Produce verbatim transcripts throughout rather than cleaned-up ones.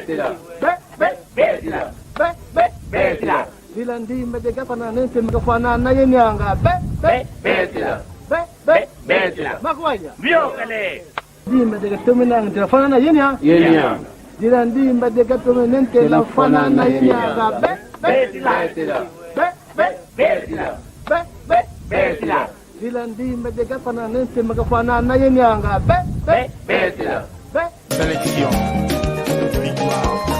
Be, be, betila. Be, be, betila. Dila ndimba de gafana nente mgafana na yenianga. Be, be, betila. Be, be, betila. Makwanya. Biokele. Ndimba de gatome nanga tela fana na yenia. Yenia. Dila ndimba de gatome nente la fana na yenianga. Be, be, betila. Be, be, betila. Be, be, betila. Dila ndimba de gafana nente mgafana na yenianga. Be, be, betila. Be. Sélection. Victoire.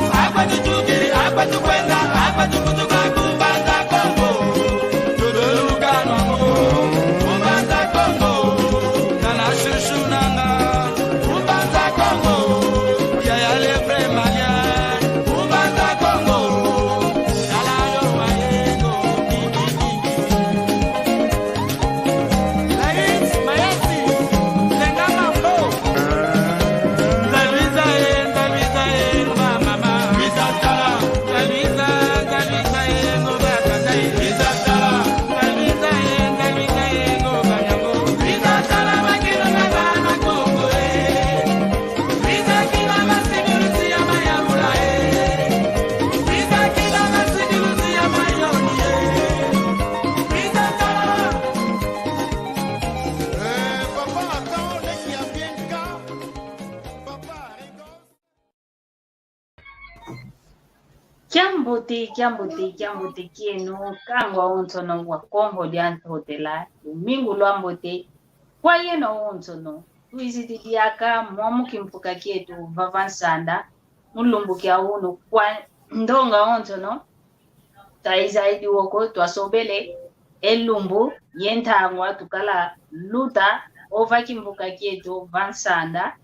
Kiambote, kiambote, kiambote kieno, kangwa onsono wa Kongo dia Ntotela, lumingu lwambote kwa yeno onsono. Twizidi diaka mwamu kimpuka kieto vava nsanda, mu lumbu kia unu kwa ndonga onsono, taizaidi woko twasobele e lumbu ye ntangwa tukala luta ova kimpuka kieto va nsanda.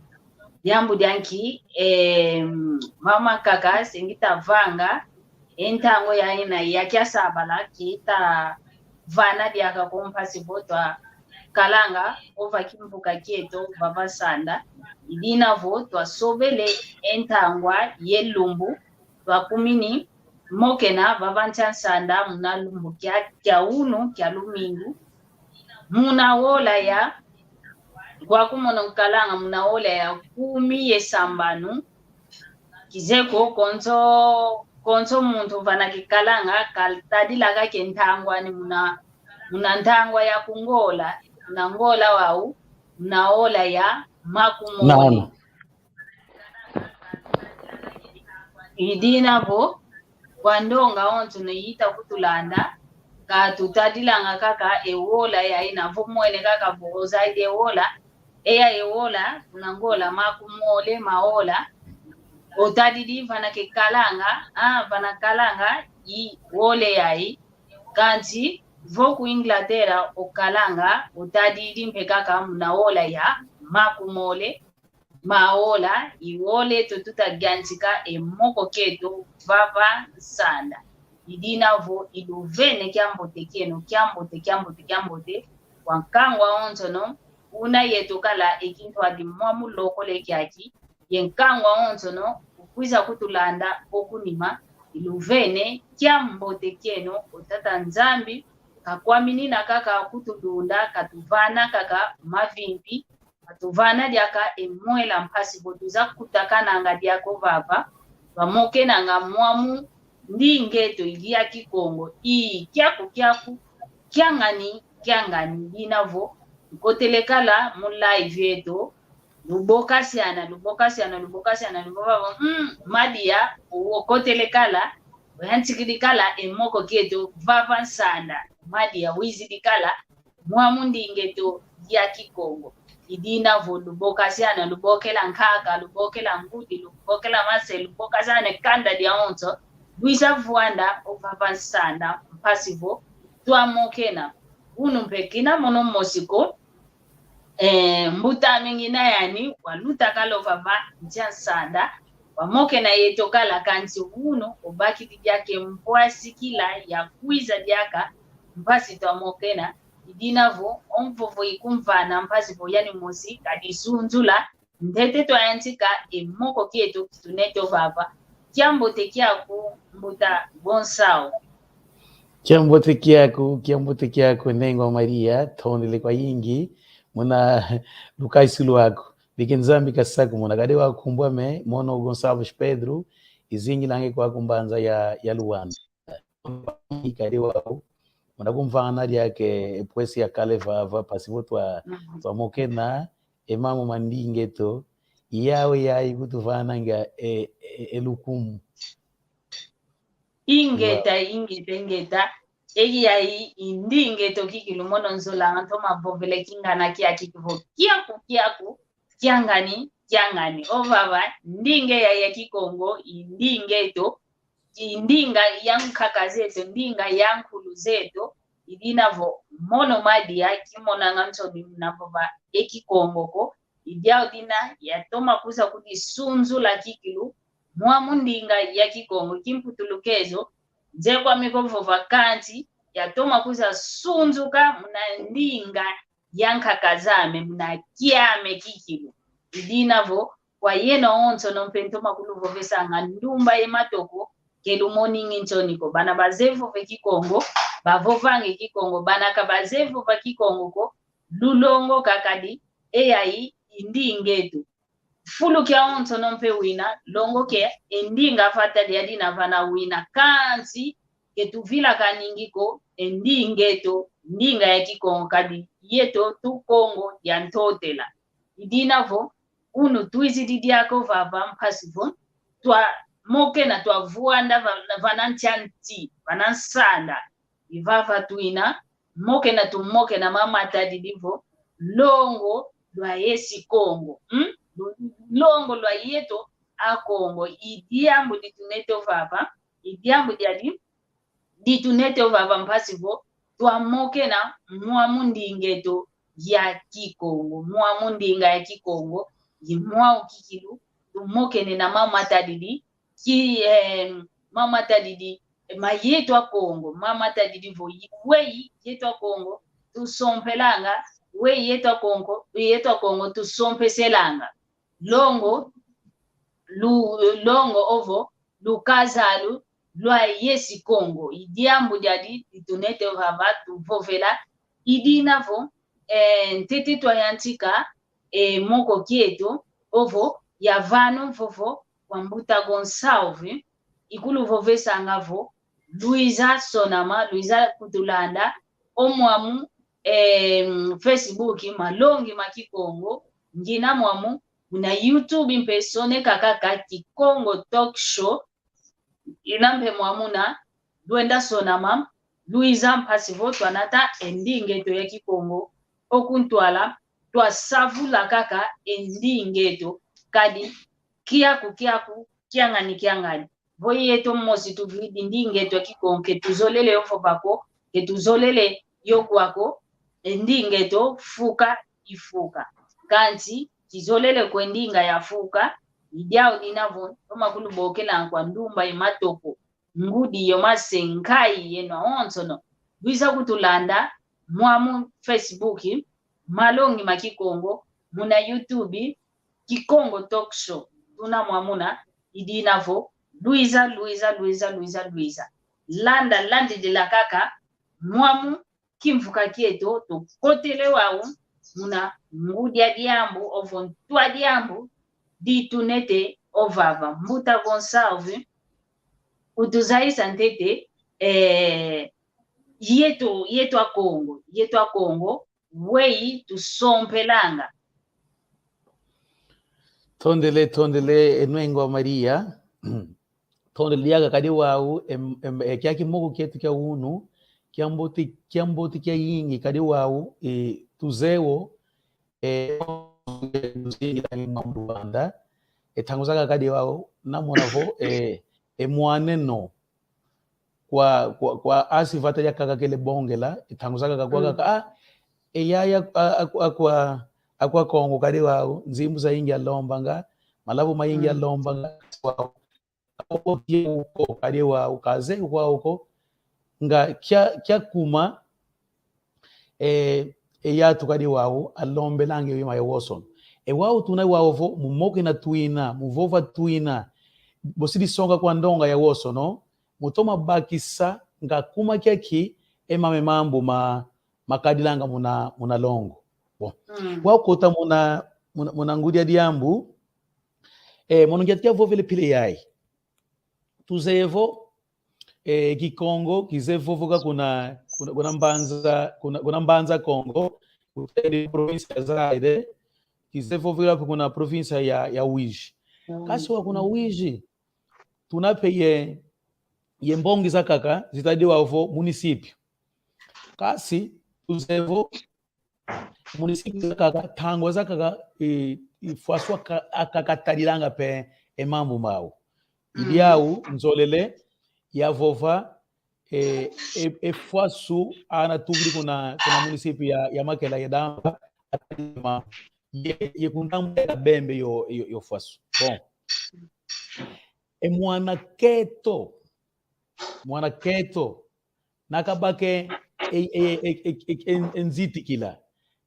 Diambu dia nki, eh, mama kaka se ngita vanga e ntangwa yaina ya kiasabala kita vana diaka ko mpasi vo twakalanga ova kimpuka kieto vava nsanda. Idina vo twasobele e ntangwa ye lumbu twakumini mokena vava ntia nsanda muna lumbu kia, kia unu kia lumingu. Muna ola ya, kwa kumono nkalanga muna ola ya kumi ye sambanu, kizeko konso, konso muntu vana kikalanga, katadilaka ke ntangwa ni muna, muna ntangwa ya kungola, muna ngola wau, muna ola ya makumole. Naona. Idina vo, kwa ndonga onsono ita kutulanda, katutadilanga kaka e ola yaina vo mwene kaka vo ozaidi e ola, eya e ola, kuna ngola makumole ma ola, otadidi vana kikalanga, ah, vana kalanga i ole yai, kansi vo ku Inglaterra okalanga, otadidi mpe kaka muna ola ya makumole, ma ola, i ole eto tuta yantika e moko kieto vava nsanda. Idina vo iluvene kiambote kieno, kiambote, kiambote, kiambote, kwa nkangwa onsono, una yeto kala e kintwadi mwamu lokole kiaki, ye nkangwa onsono, ukwiza kutulanda okunima, iluvene kiambote kieno, o Tata Nzambi, kakwaminina kaka kutulunda, katuvana kaka mavimpi, katuvana diaka e mwela mpasi vo twiza kutakananga diaka vava, vamokenanga mwamu ndinga eto ya Kikongo. Ii, kiaku, kiaku, kiangani, kiangani, dina vo, nkotele kala mu live eto, lubokasiana, lubokasiana, lubokasiana, lubokasiana, mm, madia, okotele kala, oyantikidi kala, e moko kieto, vava nsanda, madia, wizidi kala, mwamu ndinga eto ya Kikongo. Idina vo lubokasiana, lubokela nkaka, lubokela ngudi, lubokela mase, lubokasiana kanda diawonso, lwiza vwanda ovava nsanda, mpasi vo twamokena. Unu mpe kina mono mosi ko, eh, mbuta ame ngina yani, waluta kala ovava ntia nsanda, wamokena yeto kala kansi unu, obakidi diaka e mpwasikila ya kwiza diaka, mpasi twamokena, idina vo, o mvovo ikumvana mpasi vo yani mosi, kadi sunzula, ntete twayantika e moko kieto kitunete ovava. Kiambote kiaku, mbuta Gonçalo. Kiambote kiaku, kiambote kiaku, Nengwa Maria, tondele kwayingi, muna lukaisu lwaku. Bike Nzambi kasakumuna, kadi wakumbwa me, mono Gonçalves Pedro, izingilange kwaku mbanza ya, ya Luanda. Kadi wau, muna kumvana diaka e pwesi yakala vava, mpasi vo twa, twamokena e mambu ma ndinga eto, i yau yayi kutuvananga e, e, e lukumu. Ingeta, ingeta, ingeta. Eyi yayi i ndinga eto kikilu, mono nzolanga ntoma vovela kingana kiaki vo kiaku, kiaku, kiangani, kiangani. Ovava, ndinga ya, ya Kikongo, i ndinga eto, i ndinga ya nkaka zeto, ndinga ya nkulu zeto, i dina vo mono madia kimonanga nsoni muna vova e Kikongo ko, i diau dina yatoma kwiza kudisunzula kikilu, mwamu ndinga ya Kikongo, kimputulukezo, nze kwame ko vova kansi, yatoma kwiza sunzuka muna ndinga ya nkaka zame, muna kiame kikilu. I dina vo, kwa yeno awonsono mpe ntoma kuluvovesanga ndumba ye matoko, ke lumoningi nsoni ko. Bana bazeye vova e Kikongo, bavovange Kikongo, bana ka bazeye vova Kikongo ko, lulongoka kadi, e yayi i ndinga eto. Fulu kiawonsono mpe wina, longoka e ndinga vata diadi na vana wina, kansi ke tuvilakaningi ko e ndinga eto, ndinga ya Kikongo, kadi yeto tu Kongo dia Ntotela. I dina vo, unu twizidi diaka vava mpasi vo twamokena, twavwanda va-, vana ntia nti, vana nsanda. I vava twina mokena, tumokena mama matadidi vo longo lwa yesi Kongo. Hmm? Lu-, longo lwa yeto Akongo. I diambu ditunete vava, i diambu diadi ditunete vava mpasi vo twamokena mwamu ndinga eto ya Kikongo. Mwamu ndinga ya Kikongo, i mwau kikilu tumokene na mama matadidi, ki, eh, mama matadidi, eh, ma yeto Akongo, mama matadidi vo yi-, weyi yeto Akongo tusompelanga, weyi yeto Akongo, yeto Akongo tusompeselanga. Longo, lu-, longo ovo, lukazalu lwa yesi Kongo. I diambu diadi ditunete vava tuvovela. I dina vo, eh, ntete twayantika, eh, moko kieto, ovo, ya vanu vovo, kwa mbuta Gonçalves, ikuluvovesanga vo, lwiza sonama, lwiza kutulanda, o mwamu, eh, Facebook, Malongi ma Kikongo, ngina mwamu, muna YouTube mpe soneka kaka Kikongo Talk Show, ina mpe mwamuna, lwenda sonama, lwiza mpasi vo twanata e ndinga eto ya Kikongo, o kuntwala, twasavula kaka e ndinga eto, kadi kiaku kiaku, kiangani kiangani. Vo yeto mosi tuvwidi ndinga eto ya Kikongo, ke tuzolele yo vova ko, ke tuzolele yo kwa ko, e ndinga eto fuka ifuka. Kansi, kizolele ko e ndinga yafuka, i diau dina vo, toma kulubokela nkwa ndumba ye matoko, ngudi yo mase nkayi yeno awonsono. Lwiza kutulanda, mwamu Facebook, Malongi ma Kikongo, muna YouTube, Kikongo Talk Show. Tuna mwamuna, i dina vo, lwiza, lwiza, lwiza, lwiza, lwiza. Landa, landidila kaka, mwamu kimvuka kieto, tukotele wau, muna ngudi a diambu, ovo ntu a diambu, ditunete ovava. Mbuta Gonçalves, utuzayisa ntete, eh, yeto, yeto Akongo, yeto Akongo, weyi tusompelanga. Tondele, tondele, e nwengo a Maria. Tondele diaka kadi wau, em, em, e, kia kimoko kieto kia unu, kiambote, kiambote kiayingi kadi wau, e, tuzeye o, e, tuzeye o, e, ntangu zakaka kadi wau, namona vo, e, e mwaneno, kwa, kwa, kwa asi vata diakaka kele bongela, e ntangu zakaka kwa kaka, ah, e yaya, a, a, a, kwa, a kwa Kongo kadi wau, nzimbu zayingi alombanga, malavu mayingi alombanga, wau, kadi wau, kazeye kwau ko, nga kia, kia kuma, e, e yatu kadi wau, alombelanga yuma yawosono. E wau tuna wau vo, mumokena twina, muvova twina, bosi disonga kwa ndonga yawosono, mutoma bakisa nga kuma kiaki, e mame mambu ma, makadilanga muna, muna longo. Bon. Mm. Wau kota muna, muna, muna ngudi a diambu, e, mono ngiatu kiavovele pile yayi. Tuzeye vo, eh, Kikongo kizeye vovoka kuna, kuna, kuna Mbanza, kuna, kuna Mbanza Kongo, kuna província ya Zaire, kizeye vovoka kuna província ya, ya Uíge. Kasi wa kuna Uíge, tuna pe ye, ye mbongi zakaka, zitadiwa vo município. Kasi, tuzeye vo, município zakaka, ntangwa zakaka, e, e fwasu aka-, akaka atadilanga pe e mambu mau. Mm. Idiau, nzolele yavova, e, e, e fwasu anatukidi kuna, kuna município ya, ya Makela ye Damba, ye, ye kuntambu ya Kabembe yo, yo, yo fwasu. Bon. E mwana keto, mwana keto, nakabake e, e, e, e, e, e, e nzitikila.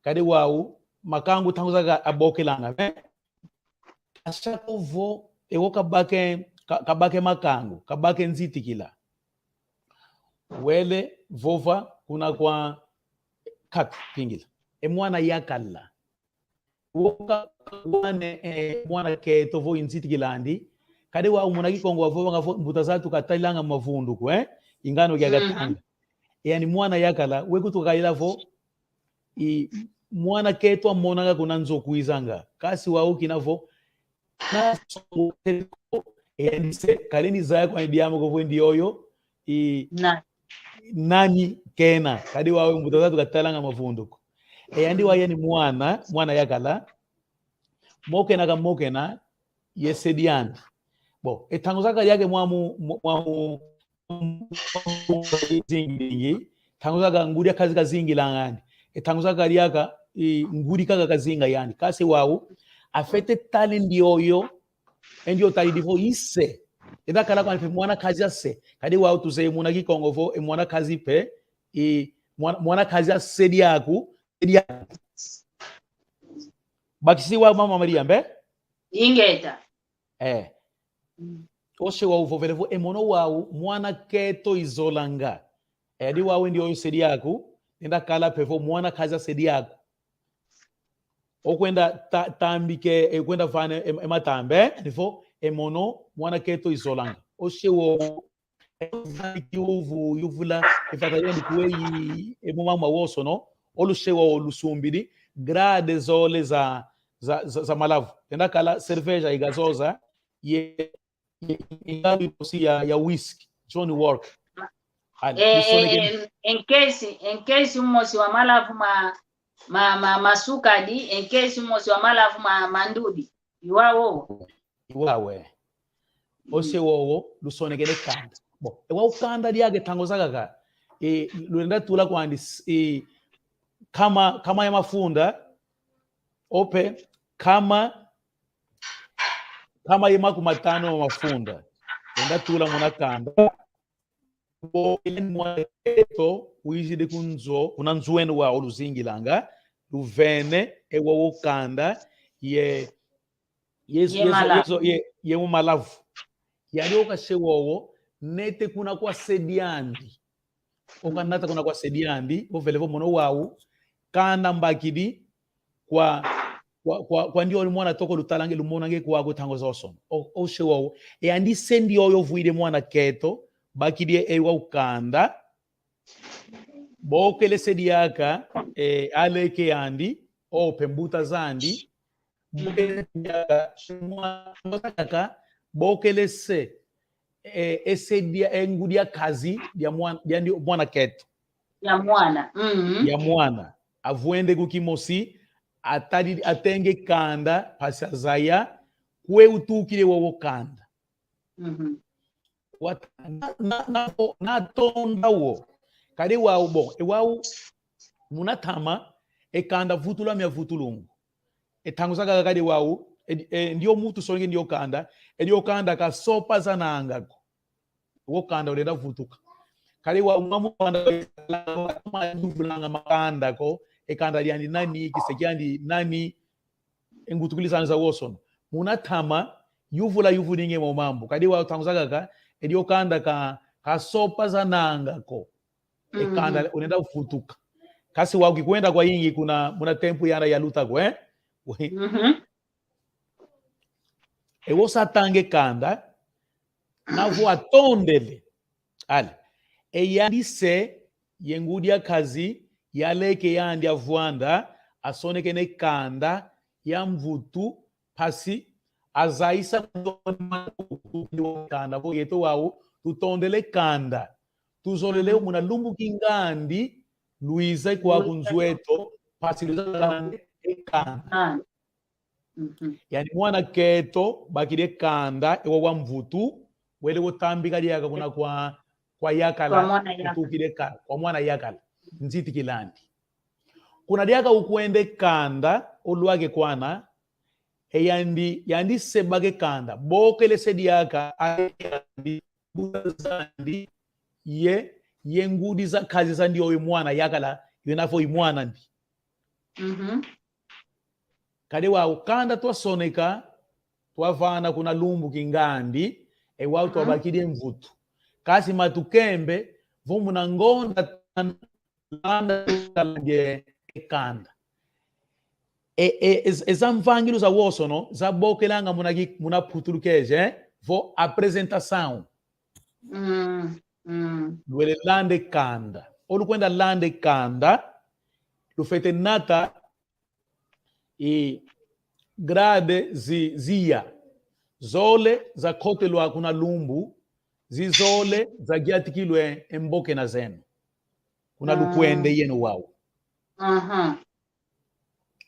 Kadi wau, makangu ntangwa zakaka abokelanga, eh? Kashaka vo, e wo kabake, ka-, kabake makangu, kabake nzitikila. Wele, vova, kuna kwa katu, pingila. E mwana yakala. Woka wane, eh, mwana keto vo i nzitikilandi. Kadi wau muna Kikongo wavovanga vo mbuta zatu katadilanga mavunduku, eh? I ngano kia katanga. Mhm. Yani mwana yakala, weku tukaila vo, i mwana keto amonanga kuna nzo kwizanga. Kasi wau kina vo, na songo, yani se, kaleni zaya kwa diambu ko vo ndioyo, i, na nani kena, kadi wau mbuta zatu katadilanga mavunduku. E yandi wa yani mwana, mwana yakala, mokena kamokena, ye se diandi. Bon, e ntangwa zakaka diaka mwamu, mwamu, zingi, zingi, ntangwa zakaka ngudi akazi kazingilanga yandi. E ntangwa zakaka diaka, i, ngudi kaka kazinga yandi. Kasi wau, afwete tala ndioyo, e ndioyo tadidi vo i se. Enda kala kwandi pe mwana kazi a se. Kadi wau tuzeye muna Kikongo vo, e mwana kazi pe, i, mwana, mwana kazi a se diaku, se diaku. Bakisi wau mama Maria mbe? Ingeta. Eh. Mm. O se wau vovele vo, e mono wau, mwana keto izolanga. E yandi wau ndioyo se diaku, enda kala pe vo mwana kazi a se diaku. Okwenda ta-, tambike, e kwenda vana e, e matambe, eh? Ni vo, e mono, mwana keto izolanga. O se wau, e vana ki uvu, yuvula, e vata yandi kweyi, e mo mama wosono, o luse wau lusumbidi, grade zole za, za, za, za malavu. Enda kala cerveja igazoza, ye, ye, ye ngalo imosi ya, ya whisky, Johnny Walker. Hali, eh, lusonekene. Eh, en-, enkesi, enkesi umosi wa malavu ma, ma, ma, ma sukadi, enkesi umosi wa malavu ma, ma ndudi. Iwau. Iwau. Mm. O se wowo, lusonekene kanda. Bon, e wau kanda diaka e ntangwa zakaka. E, lulenda tula kwandi, s-, e, kama, kama ya mafunda, o pe, kama, kama ye makumatanu ma mafunda. Lenda tula muna kanda. Bo, yani mwana keto, wizidi ku nzo, kuna nzo wene wau luzingilanga, luvene, e wowo kanda, ye, ye, ye, ye, ye mu malavu. Yandi oka se wowo, nete kuna kwa se diandi. Oka nata kuna kwa se diandi, ovele vo mono wau, kanda mbakidi, kwa, kwa, kwa, kwa ndioyo mwana toko lutalange, lumonange kwaku ntangwa zosono. O, o se wowo. E yandi se ndioyo vwidi mwana keto, bakidi e wau kanda. Bokele se diaka, e, aleke andi, o pe mbuta zandi. Bokele se diaka, mwa-, mwa-, bokele se, e, e se dia, e ngudi a kazi, dia mwan-, dia ndi-, mwana keto. Ya mwana. Mhm. Ya mwana. Avwende ku kimosi, atadi, atenge kanda, mpasi azaya, kwe utukile wowo kanda. Mhm. Wat-, na, na, na, natonda wo. Kadi wau bon, e wau, muna ntama, e kanda vutula mia vutulungu. E ntangwa zakaka kadi wau, e, e, ndio muntu songe ndio kanda, e ndio kanda ka sopa zananga ko. Wo kanda ulenda vutuka. Kadi wa mwamu kanda, ma yuvulanga makanda ko, e kanda diandi nani, kise kiandi nani, e ngutukilisa za wosono. Muna ntama, yuvula yuvulinge mo mambu. Kadi wa ntangwa zakaka, e dio kanda ka, ka sopa zananga ko. E kanda, mhm, ulenda vutuka. Kasi wa kikwenda kwayingi kuna, muna tempu yana yaluta ko, eh? Mhm. E wosa tange kanda, Navo atondele. Ale. E yandi se, ye ngudi a kazi, yaleke yandi avwanda, asonekene kanda ya mvutu, mpasi azayisa kanda vo yeto wau tutondele kanda. Tuzolele muna lumbu kingandi, lwiza kwa ku nzo eto, mpasi lwiza kanda e kanda. Yandi mwana keto bakidi e kanda, e wawa mvutu, wele wotambika diaka kuna kwa, kwa yakala, kwa mwana yakala. Utukidi e ka-, kwa mwana yakala. Nziti kilandi. Kuna diaka ukwende kanda, olwake kwana, e yandi, yandi se bake kanda, bokele se diaka, a yandi, buda zandi, ye, ye ngudi za kazi zandi oyo mwana yakala, yena vo i mwana ndi. Kadi wau kanda twasoneka, twavana kuna lumbu kingandi, e wau twabakidi e mvutu. Kasi matukembe, vo muna ngonda landa, landa e kanda. E, e, e, e za mvangilu za wosono, zabokelanga muna ki-, muna putulukeje, eh? Vo apresentação. Luele landa e kanda. Olukwenda landa e kanda, lufwete nata e grade zi-, zia. Zole zakotelwa kuna lumbu, zizole zagiatikilwe e mbokena zeno. Kuna lukwende yeno wau.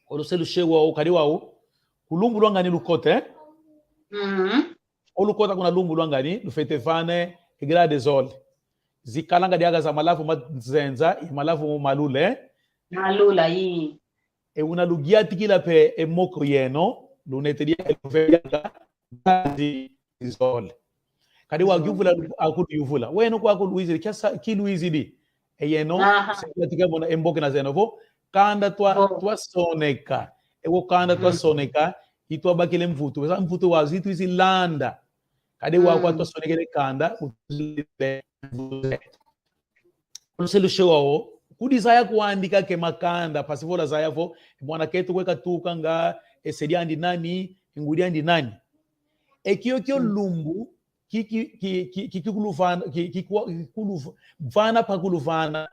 Olu se lushe wau, kadi wau, ku lumbu lwa ngani lukota, eh? Olukota kuna lumbu lwa ngani, lufwete vana e grade zole. Zikalanga diaka za malavu manzenza, i malavu malule. Malula, ii. E una lugiatikila mpe e moko yeno, lunete diaka, luvele diaka, zi-, zizole. Kadi wau kiuvula, akulu yuvula. Weno kwa akulu wizidi, kiasa, kilu wizidi. E yeno, se giatika mona e mbokena zeno vo, kanda twa, twasoneka. E wo kanda twasoneka, i twabakile mvutu. Za mvutu wau zi twizi landa. Kadi wau kwa twasonekele kanda, utuzile mvutu zeto. Olu se lushe wau, kudizaya kwandi kake makanda, mpasi vo lwazaya vo, mwana keto kwe katukanga, e se diandi nani, e ngudi andi nani. E kiokio lumbu, ki, ki, ki, ki, ki, ki kuluvana, ki, ki kwa, ki kuluv-, vana pa kuluvana,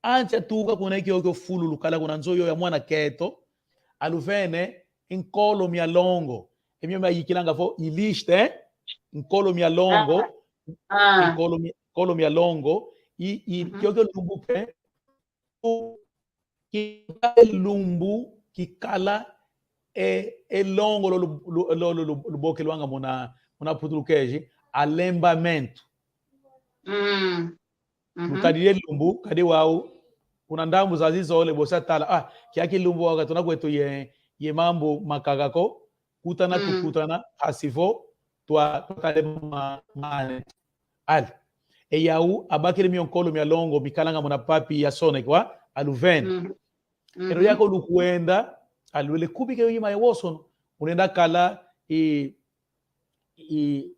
ancha tuka kuna e kiokio fulu lukala kuna nzo yo ya mwana keto, aluvene, nkolo mia longo. E mio mayikilanga vo, i liste, eh? Nkolo mia longo, nkolo mi-, nkolo mia longo, i, i, kiokio lumbu mpe, ki lumbu kikala e, e longo lo lu-, lu-, lo, lo, lu-, lubokelwanga muna, muna putulukeji, alembamento. Lukadidi e lumbu, kadi wau, kuna ndambu zazi zole, bosi atala, ah, kiaki lumbu wau katuna kweto ye, ye mambu makaka ko, kutana tukutana, mpasi vo, twa, twakale ma, mane. Ale. E yau, abakile mio nkolo mia longo, mikalanga muna papi ya sone kwa, aluvene. Ero yako lukwenda, alwele kubika yo yima ya wosono. Unenda kala, i, i,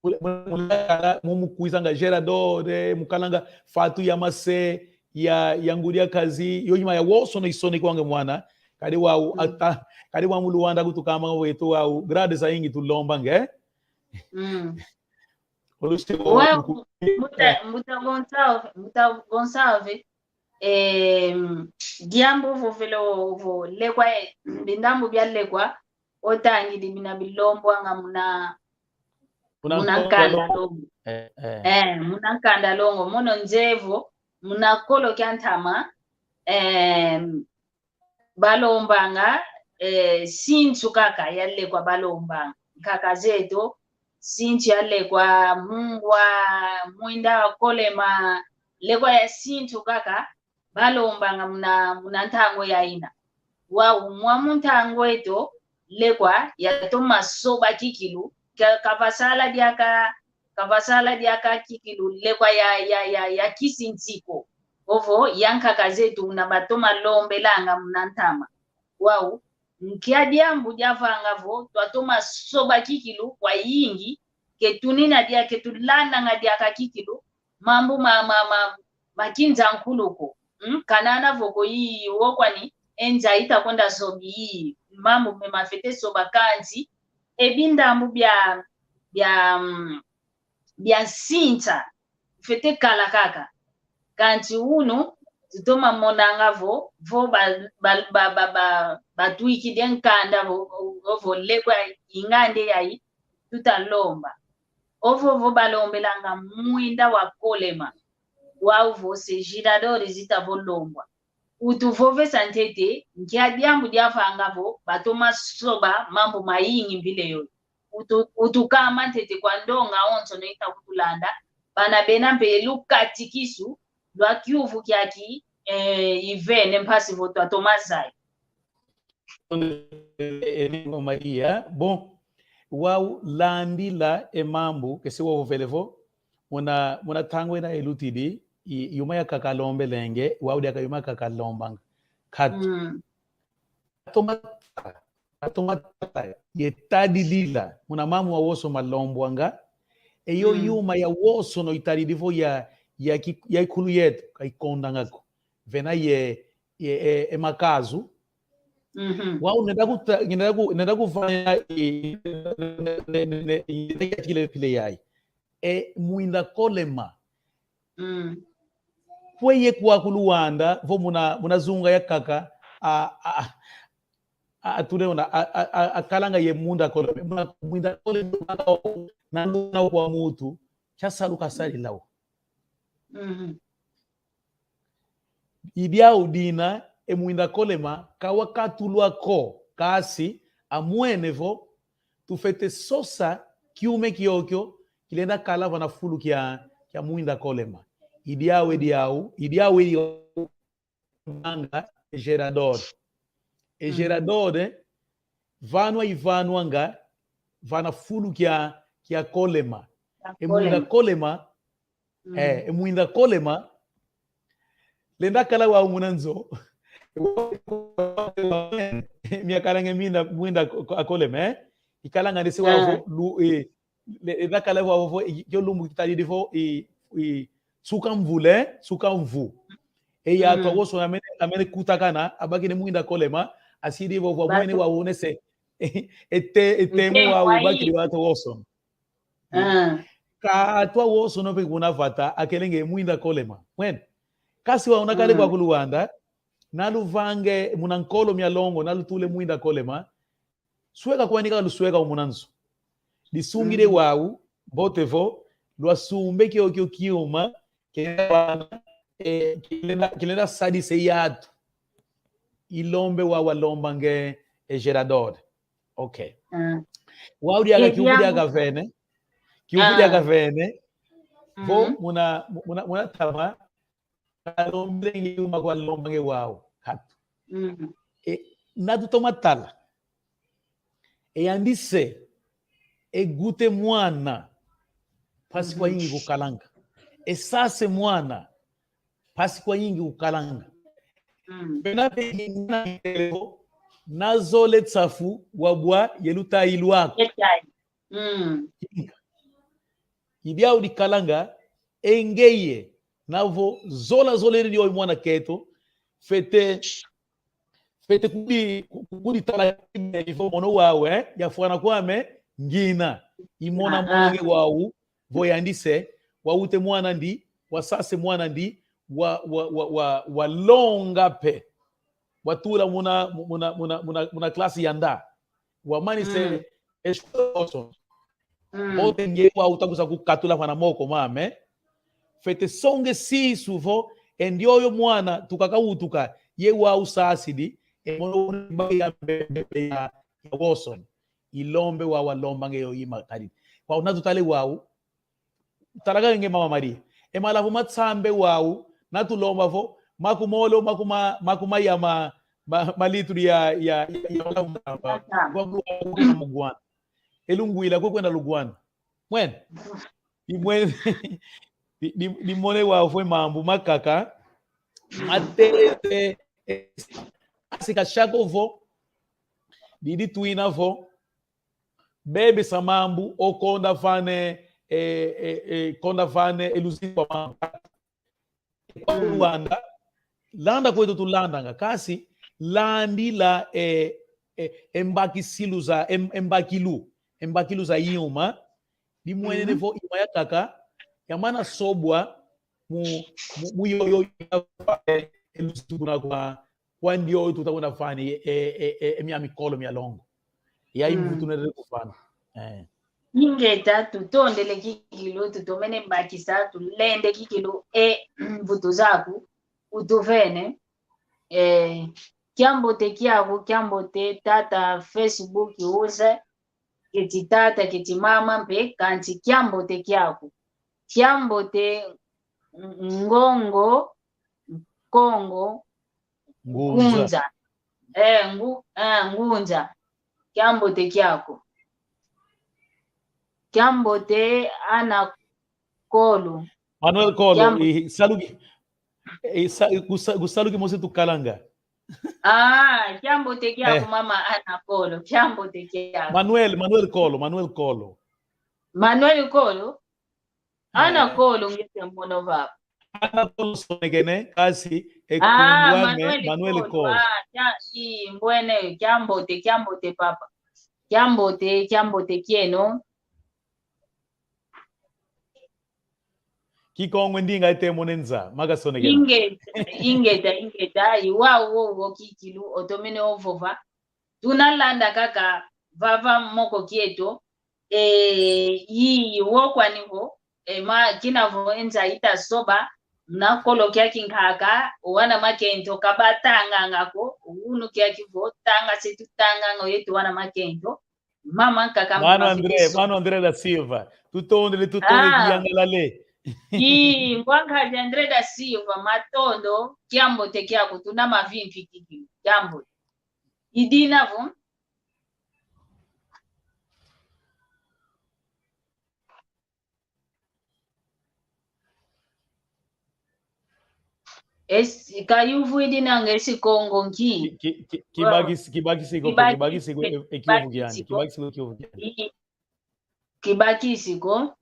mule, mule, mule kala, mu, mukwizanga gerador, eh, mukalanga fatu ya mase, ya, ya ngudi a kazi, yo yima ya wosono isonekwanga mwana. Kadi wau, ata, kadi wau mu Luanda kutukamba weto wau, grade zayingi tulombanga, eh? Olusi wau, mbuta, mbuta Gonçalves, mbuta Gonçalves, eh, diambu vovele vo lekwa, eh, bindambu bia lekwa, otangidi bina bilombwanga muna, muna nkanda longo. Eh, muna nkanda longo. Mono nzevo, muna kolo kia ntama, eh, balombanga, eh, sintu kaka ya lekwa balombanga. Nkaka zeto, sintu ya lekwa, mungwa, mwinda, kolema, lekwa ya sintu kaka, balombanga muna, muna ntangu ya ina. Wau, mwa mu ntangu eto, lekwa yatoma soba kikilu, ka, kavasala diaka, kavasala diaka kikilu, lekwa ya, ya, ya, ya kisi nsi ko. Ovo, ya nkaka zeto una batoma lombelanga muna ntama. Wau, nkia diambu diavanga vo, twatoma soba kikilu, kwayingi, ke tunina dia, ke tulandanga diaka kikilu, mambu ma, ma, ma, ma kinza nkulu ko. Mm? Kanana vo ko yi, wo kwani, e nza ita kwenda sobi yi. Mambu me mafete soba kansi, ebi ndambu bia, bia, mm, bia nsinsa, fwete kala kaka. Kansi unu, tutoma monanga vo, vo ba, ba, ba, ba, ba, batwikidi e nkanda vo, vo, vo lekwa ingandi yayi, tuta lomba. Ovo vo balombelanga mwinda wa kolema. Wau vo se Girador zita vo lombwa. Utuvovesa ntete, nkia diambu diavanga vo, batoma soba mambu mayingi mvile yoyo. Utu-, utukamba ntete kwa ndonga onso no ita kutulanda, bana bena mpe lukatikisu lwa kiuvu kiaki, eh, ivene mpasi vo twatoma zaya. Enengo Maria, bon, wau landila e mambu, kesi wau vovele vo, muna, muna ntangu ina ilutidi, i, yuma yakaka alombelenge, wau diaka yuma yakaka alombanga. Katu. Mm. Atoma, atoma ye tadilila, muna mambu mawonso malombwanga, e yo yuma yawonso no itadidi vo ya, ya ki-, ya ikulu yeto, ka ikondanga ko. Vena ye, ye, e, e makazu. Mhm. Wau nenda kuta-, nenda ku-, nenda kuvana, e, ne, ne, ne, ne, ne, ne, ne, kile, kile yai. E mwinda kolema. Mm. Kweye kwaku Luanda, vo muna, muna zunga yakaka, a, a, a, a, tuleona, a, a, a, akalanga ye mwinda kolema, muna mwinda kolema, na, na kwa mutu, kia salu kasalilao. Mhm. I diau dina, e mwinda kolema, kawakatulwa ko, kasi, amwene vo, tufwete sosa kiume kiokio, kilenda kala vana fulu kia, kia mwinda kolema. I diau, e diau, i diau, e diau, manga, e gerador. E gerador, eh, vanwa ivanwanga, vana fulu kia, kia kolema. E mwinda kolema, eh, e mwinda kolema, lenda kala wau muna nzo. Miakalanga mina mwinda ko-, ko-, akolema, eh? Ikalanga nese wau vo, lu-, eh, le-, lenda kala wau vo, i, yo lumbu kitadidi vo, i, i, suka mvule, suka mvu. E yatu awonso amene, amene kutakana, abakidi mwinda kolema, asidi vo, vo, mwene wau nese. Ete, etemo wau, bakidi watu awonso. Ah. Ka atwa woso no pe kuna vata, akelenge mwinda kolema. Mwene. Kasi wau nakale kwaku Luanda, naluvange muna nkolo mia longo, nalutule mwinda kolema. Sweka kwani ka lusweka muna nzo. Disungile wau, mbote vo, lwasumbe kiokio kiuma, kilenda, eh, kilenda, kilenda sadisa e yatu. Ilombe wau alombange e gerador. Ok. Ah. Wau diaka, e kiuvu diaka vene. Kiuvu diaka vene. Vo muna, muna, muna tama. Kalombele nge uma kwa lomba nge wau. Katu. E, na tutoma tala. E yandi se, e gute mwana. Mpasi kwayingi kukalanga. E sase mwana. Mpasi kwayingi kukalanga. Bena pe na zole nsafu wabwa ye lutayi lwaku. Inga. I diau dikalanga, e ngeye, na vo zola zolele dio mwana keto, fwete, fwete kudi, kudi tala ivo mono wau, eh, yafwana kwame, ngina, imona mwana nge wau, vo yandi se, wawute mwana ndi, wasase mwana ndi, wa, wa, wa, wa, walonga pe. Watula muna, muna, muna, muna, muna klasi ya nda. Wamanise e shule yoso. Mbote nge wau takwiza kukatula vana moko mame. Fwete songa e sisu vo, e ndioyo mwana tukaka utuka, ye wau sasidi, e mono une baki ya mbembe ya, ya woso. Ilombe wau alomba nge yo ima kadi. Wau na tutale wau, talaka nge Mama Maria. E malavu ma nsambe wau, na tulomba vo, makumole, makuma, makuma ya ma, ma, ma litru ya, ya, ya, ya malavu ma, ma, mugwana. E lungwila, kwe kwenda lugwana. Mwene. Di mwene, di, di, di mone wau vo e mambu makaka, matete, asika shako vo, di, di twina vo, bebe sa mambu, o konda vane, e, e, e, konda vane, e luzingu wa mambu. Kwa Luanda, landa kweto tulandanga, kasi, landila, e, e, e mbakisilu za, e, e mbakilu, e mbakilu za yuma, dimwenene vo yuma yakaka yamana sobwa mu, mu, mu yoyo ya, e, e lusuku na kwa, kwa ndioyo tuta kuna fani, e, e, e, e mia mikolo mia longo. Ya imvutu nele kufana. Eh. Ingeta, tutondele kikilu, tutomene bakisa, tulende kikilu, e mvutu zaku, utuvene. Eh, kiambote kiaku, kiambote tata Facebook user, keti tata, keti mama mpe, kanti kiambote kiaku. Kiambote ngongo, Kongo, Ngunza. Ngunza. Eh, ngu-, eh, Ngunza. Kiambote kiaku. Kiambote ana Kolo. Manuel Kolo, kiambo-, i, saluki, i, sa-, kusa-, kusaluki mosi tukalanga. Ah, kiambote kiaku, eh, mama Ana Kolo, kiambote kiaku. Manuel, Manuel Kolo, Manuel Kolo. Manuel Kolo? Eh. Ana Kolo ngete mono vava. Ana Kolo sonekene, kasi, e, ah, kumbwa me, Manuel, Manuel Kolo. Kolo. Ah, kia-, i, mbwene, kiambote, kiambote papa. Kiambote, kiambote kieno. Kikongo ndinga ete mone nza, makasonekena. Ingeta, ingeta, ingeta, i wau wowo kikilu, otomene ovova. Tuna landa kaka vava moko kieto, e, i, i wo kwani vo, e, ma, kina vo e nza ita soba, muna kolo kia kinkaka, o wana makento kabatanganga ko, unu kiaki vo, tanga se tutanganga yeto wana makento, Mama nkaka. Mano André, Mano André da Silva. Tutondele, tutondele, ah, kiyangalale. Ii, ngwa nkadi André da Silva, matondo, kiambote kiaku, tuna mavimpi kiki, kiambote. I dina vo. Esi, kayuvu i dina nge si Kongo nki? Ki, ki, ki, kibakisi, kibakisi ko, kibakisi, kibakisi ko, e, e, kiuvu kiandi, kibakisi ko, kiuvu kiandi. I, kibakisi ko.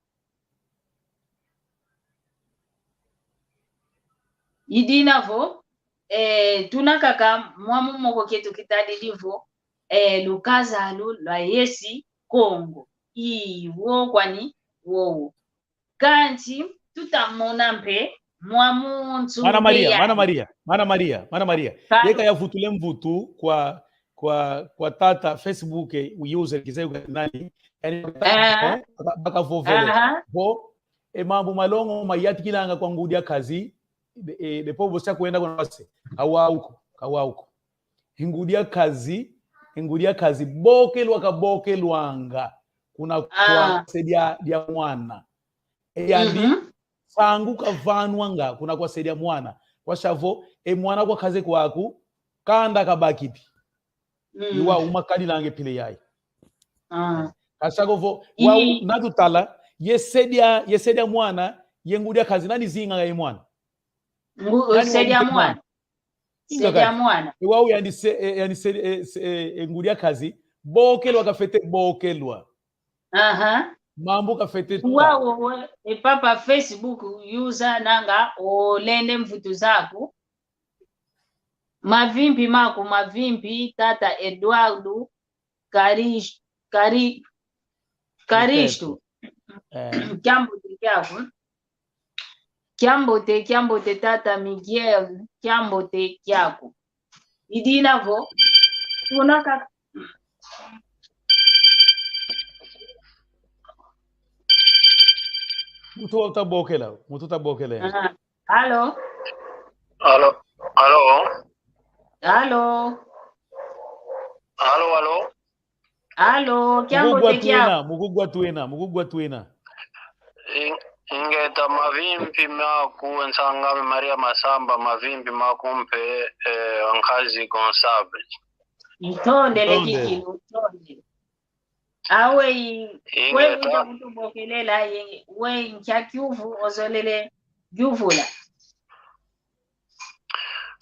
I dina vo, e, tuna kaka mwamu moko kieto kitadidi vo, e, lukazalu lwa yesi Kongo. I, wo kwani, wowo. Kansi tutamona mpe mwa muntu. Mana Maria, Mana Maria, Mana Maria, Mana Maria. Yeka yavutule mvutu kwa, kwa, kwa tata Facebook, e, user kize uka nani, yani, eh, baka, bakavovele. Aha. Vo, e mambu malongo mayantikilanga kwa ngudi a kazi, e, e, bepo bosi kwenda kuna wase. Kawauko, kawauko. E ngudi a kazi, e ngudi a kazi, bokelwa kabokelwanga kuna kwa se dia, dia mwana. E yandi, mhm, sangu kavanwanga kuna kwa se dia mwana. Kwa savo, e mwana kwa kaze kwaku, kanda kabaki pi. Mm. I wau makadilange pile yayi. Ah. Kasako vo, i wau natutala, ye se dia, ye se dia mwana, ye ngudi a kazi, nani zinganga ye mwana? Ngu-, nani se dia mwana? Inga se dia mwana. E wau yandi se, e, yandi se, e, se, e, e, ngudi a kazi, bokelwa kafete bokelwa. Aha. Mambu kafete ta. Wau, we, e papa Facebook user nanga olende mvutu zaku. Mavimpi maku, mavimpi, tata Eduardo, Karish-, Kari-, Karisto. Eh. Kiambote kiaku. Kiambote, kiambote tata Miguel, kiambote kiaku. I dina vo, tuna kaka. Muntu utabokela, muntu utabokela. Ah. Alo? Alo, alo? Alo? Alo, alo? Alo, kiambote kiaku. Mukugwa twena, mukugwa twena, mukugwa twena. In-, ingeta, mavimpi maku, nsang'ame Maria Masamba, mavimpi maku mpe, eh, nkazi Gonçalves. Ntondele. Ntondele. Kikilu, ntondele. Awe i, ingeta, kwe uta kutubokelela, i, we nkia kiuvu ozolele yuvula?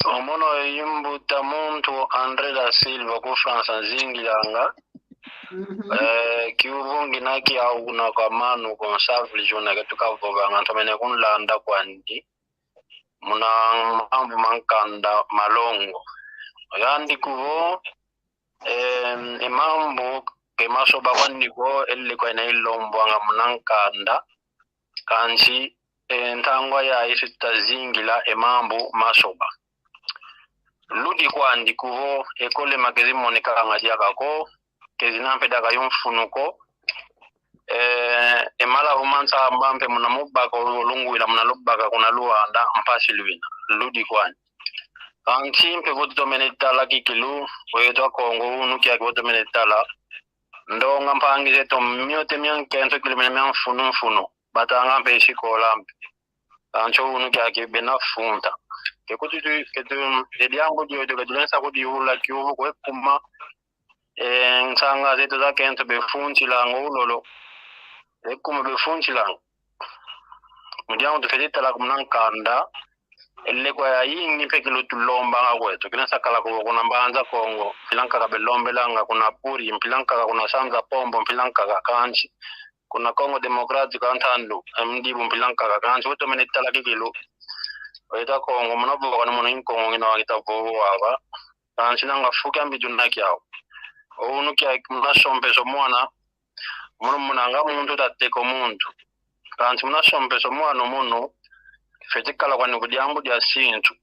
Omono i mbuta muntu André da Silva ku França nzingilanga. Mhm. Eh, kiuvu ngina kiau kuna kwa Mano Gonçalves una ke tukavovanga, ntomene kunlanda kwandi. Muna mambu ma nkanda malongo. Yandi kuvo, em, e mambu ke masoba kwandi ko, e lekwa ina ilombwanga muna nkanda, kansi, e, ntangwa yayi si tutazingila e mambu masoba. Ludi kwandi kuvo, ekole ma kezi monekanga diaka ko, kezi na mpe diaka yo mfunu ko, e, e malavu ma nsamba mpe muna mubaka olungwila muna lubaka kuna Luanda, mpasi lwina, ludi kwandi. Kansi mpe vo tutomene tala kikilu, o yeto Akongo, unu kiaki vo tutomene tala, ndonga mpangi zeto miote mia nkento kilu mene mia mfunu mfunu, batanga mpe sikola mpe. Kansi o unu kiaki bena funta. Ke kutu tu, ke tu, e diambu diodio ke tulensa kudiula kiuvu kwe kuma, e, nsanga zeto za kento befuntilanga o lolo. E kuma befuntilanga. Mu diambu tufwete tala ko muna nkanda, e lekwa yayingi mpe kilu tulombanga kweto. Kilensa kala ko kuna Mbanza Kongo, mpila nkaka belombelanga, kuna Puri, mpila nkaka kuna Sanza Pombo, mpila nkaka kansi. Kuna Congo Democratic a ntandu, e, mudibu mpila nkaka kansi. Vo tutomene tala kikilu, o yeto Akongo, muna voka ni muna i Nkongo ngina wakita vovo wava. Kansi nanga fu kiambi tuna kiau. O unu kiaki muna sompeso mwana, muna, muna nga muntu tateko muntu. Kansi muna sompeso mwana munu, fwete kala kwani ku diambu dia sintu.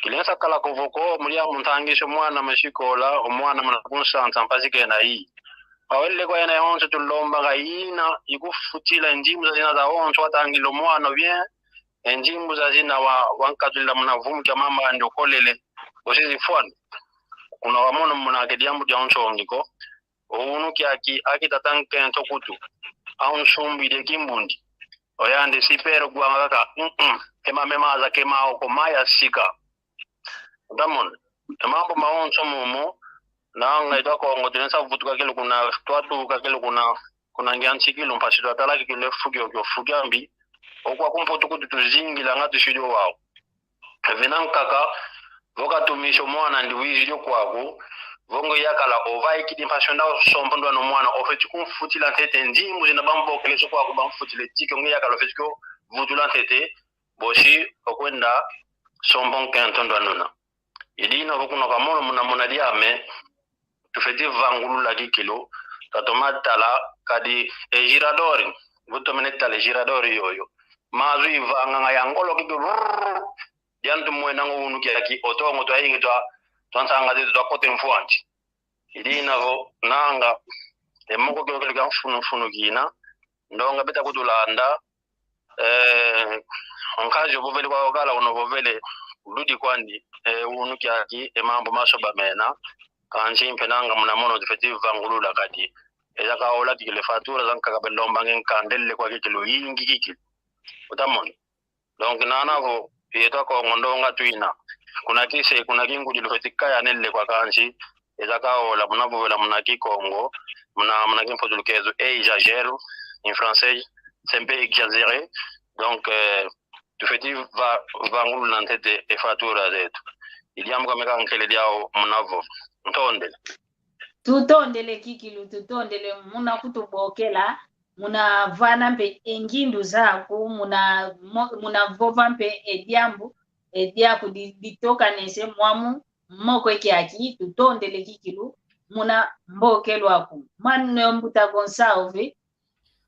Kilensa kala ko vo ko, mu diambu ntangisi o mwana mu sikola, o mwana muna kunsansa mpasi kena i. Awu e lekwa ina yonso tulombanga ina, ikufutila nzimbu zazina zawonso watangila o mwana bien, e nzimbu zazina wa, wankatulila muna vumu kia mama andi okolele, bosi zifwana. Kuna wamono muna ke diambu dia nsongi ko, o unu kiaki, aki tata nkento kutu, au nsumbidi e kimbundi. O yandi sipero gwanga kaka, mm, mm, ema mema aza kema oko maya sika. Utamona, e mambu mawonso momo, nanga yeto Akongo, tulensa vutuka kilu kuna, twatuka kilu kuna, kuna ngiansi kilu mpasi twatala kikilu e fu kiokio fu kiambi, o kwaku Mputu kutu tuzingilanga tusidi o wau. Vena nkaka, vo katumisi o mwana andi wizidi o kwaku, vo nge yakala ovaikidi mpasi wenda osompa ndwani o mwana, ofwete kumfutila ntete nzimbu zina bamvokeleso kwaku bamfutile tike, nge yakala ofwete kuvutula ntete, bosi okwenda sompa nkento ndwani una. I dina vo kuna kamono muna, muna diame, tufwete vangulula kikilu, twatoma tala, kadi e girador, vo tutomene tala e girador yoyo. Mazu ivanganga ya ngolo kikilu, rrrr, diantu mwenanga o unu kiaki, o tongo twayingi twa, twa nsanga zeto twakota e mfwanti. I dina vo, nanga, e moko kiokio kia mfunu mfunu kina, ndonga beta kutulanda, eh, nkazi ovovele kwa okala uno ovovele, ludi kwandi, eh, unu kiaki, e mambu masoba mena, kansi mpe nanga muna mono tufwete vangulula kadi. Eza kaola kikilu e fatura zankaka belombanga e nkanda e lekwa kikilu yingi kikilu. Utamona. Donc, nana vo, yeto Akongo ndonga twina. Kuna kise, kuna kingudi lufwete kaya ne lekwa kansi, eza kaola, muna vovela muna Kikongo, muna, muna Kimputu lukezo, e exagère, en français, c'est un peu exagéré. Donc, euh, tufwete va, vangulula ntete e fatura zeto. I diambu kame ka nkele diau muna vo. Ntondele. Tutondele kikilu, tutondele muna kutubokela, muna vana mpe e ngindu zaku, muna mo-, muna vova mpe e diambu, e diaku di-, ditokanese mwamu moko e kiaki, tutondele kikilu, muna mbokelo aku. Mano mbuta Gonçalves,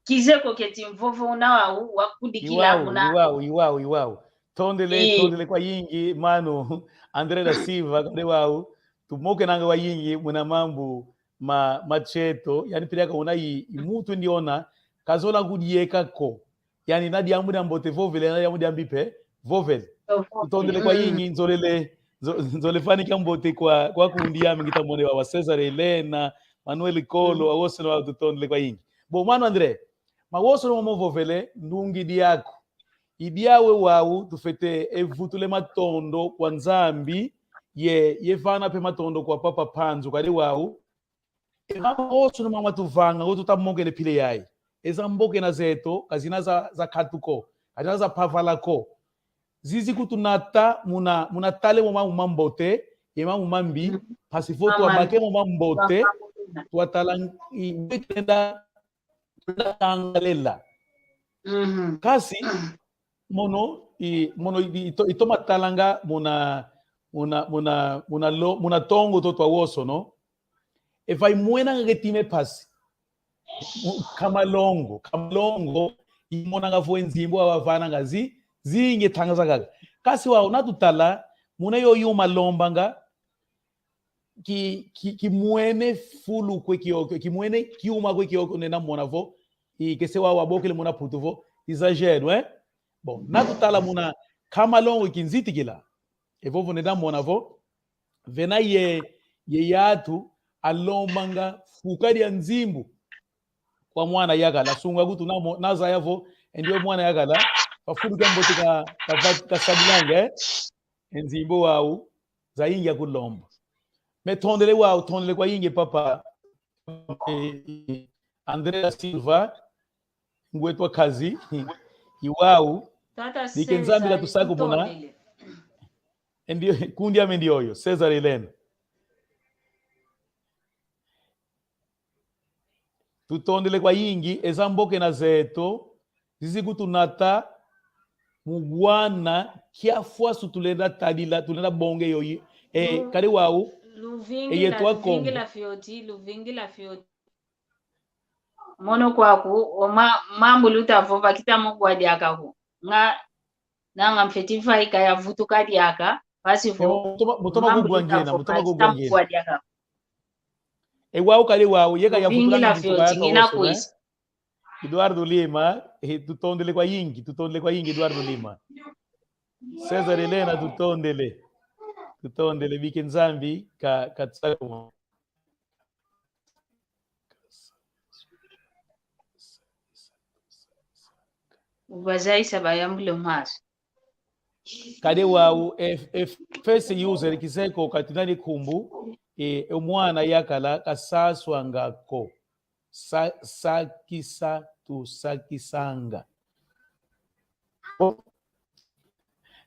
kizeko keti mvovo una wau wakudikila. Iwau, muna iwau, iwau, iwau. Tondele, i- tondele kwayingi, mano André da Silva, kadi wau tumokenanga kwayingi muna mambu ma, ma cheto, yani piliaka una i, i mutu ndiona, kazola kudieka ko. Yani na diambu diambote vovele, na diambu diambi mpe vovele. Tutondele kwayingi, nzolele, nzo-, nzole fani kiambote kwa, kwa kundi yami ngita mone wa, wa César Helena, Manuel Kolo, mm, awosono wau tutondele kwayingi. Bo, mano André, mawosono momo ovovele, ndungidi aku. I diau wau, tufwete e vutula e matondo kwa Nzambi, ye, ye vana mpe matondo kwa Papa Mpanzu, kadi wau, e mama wosono mama tuvanga, wo tutamokene pile yayi. Eza mbokena zeto, kazina za, za katuko, kazina za pavala ko. Zizi kutunata, muna, muna tala e mo mambu mambote, ye mambu mambi, mm, mpasi vo twabaka e mo mambote, twatala i, i, twenda, twenda tangalela. Mhm. Kasi, mono, i, mono i, i to-, itoma talanga muna, muna, muna, muna lo-, muna tongo to twawosono. Efa imwenanga ke tima e mpasi. Kamalongo, Kamalongo, imonanga vo e nzimbu awavananga zi, zingi e ntangwa zakaka. Kansi wau, na tutala, muna yoyo yuma alombanga, ki, ki, kimwene fulu kwe kiokio, kimwene kiuma kwe kiokio, nenda mona vo, i kese wau wabokele muna Putu vo, exagero, eh? Bon, na tutala muna Kamalongo i kinzitikila. Evovo nenda mona vo, vena ye, ye yatu, alombanga fuka dia nzimbu kwa mwana yakala, sunga kutu na mo-, na zaya vo, e ndio mwana yakala, pa fulu kiambote ka, ka, kasadilanga, eh? E nzimbu wau, zayingi akulomba. Me tondele wau, tondele kwayingi papa, eh, André da Silva, ngwetu wa kazi, i wau, tata bike Nzambi César, katusakumuna. Tutondele. E ndio, kundi ame ndioyo, César Helena. Tutondele kwayingi, eza mbokena zeto, zizi kutunata, mu wana, kiafwasu tulenda tadila, tulenda bonga yoyi. E, kadi wau, e yetu Akongo. Luvingila fioti, luvingila fioti. Mono kwaku, o ma-, mambu luta vova kita mu gwa diaka ko. Nga, nanga mfeti vaika yavutuka diaka, mpasi vo. Mutoma, mutoma kugwa ngina, mutoma kugwa ngina. E wau kadi wau, yeka yavutuka ngina kwisi. Eduardo Lima, eh, tutondele kwayingi, tutondele kwayingi, Eduardo Lima. César Helena, tutondele. Tutondele, bike Nzambi ka, katsakuma. Ubazaisa bayambule maso. Kadi wau, e, e, first user kiseko katinani kumbu, e, e mwana yakala kasaswanga ko. Sa-, sakisa, tusakisanga.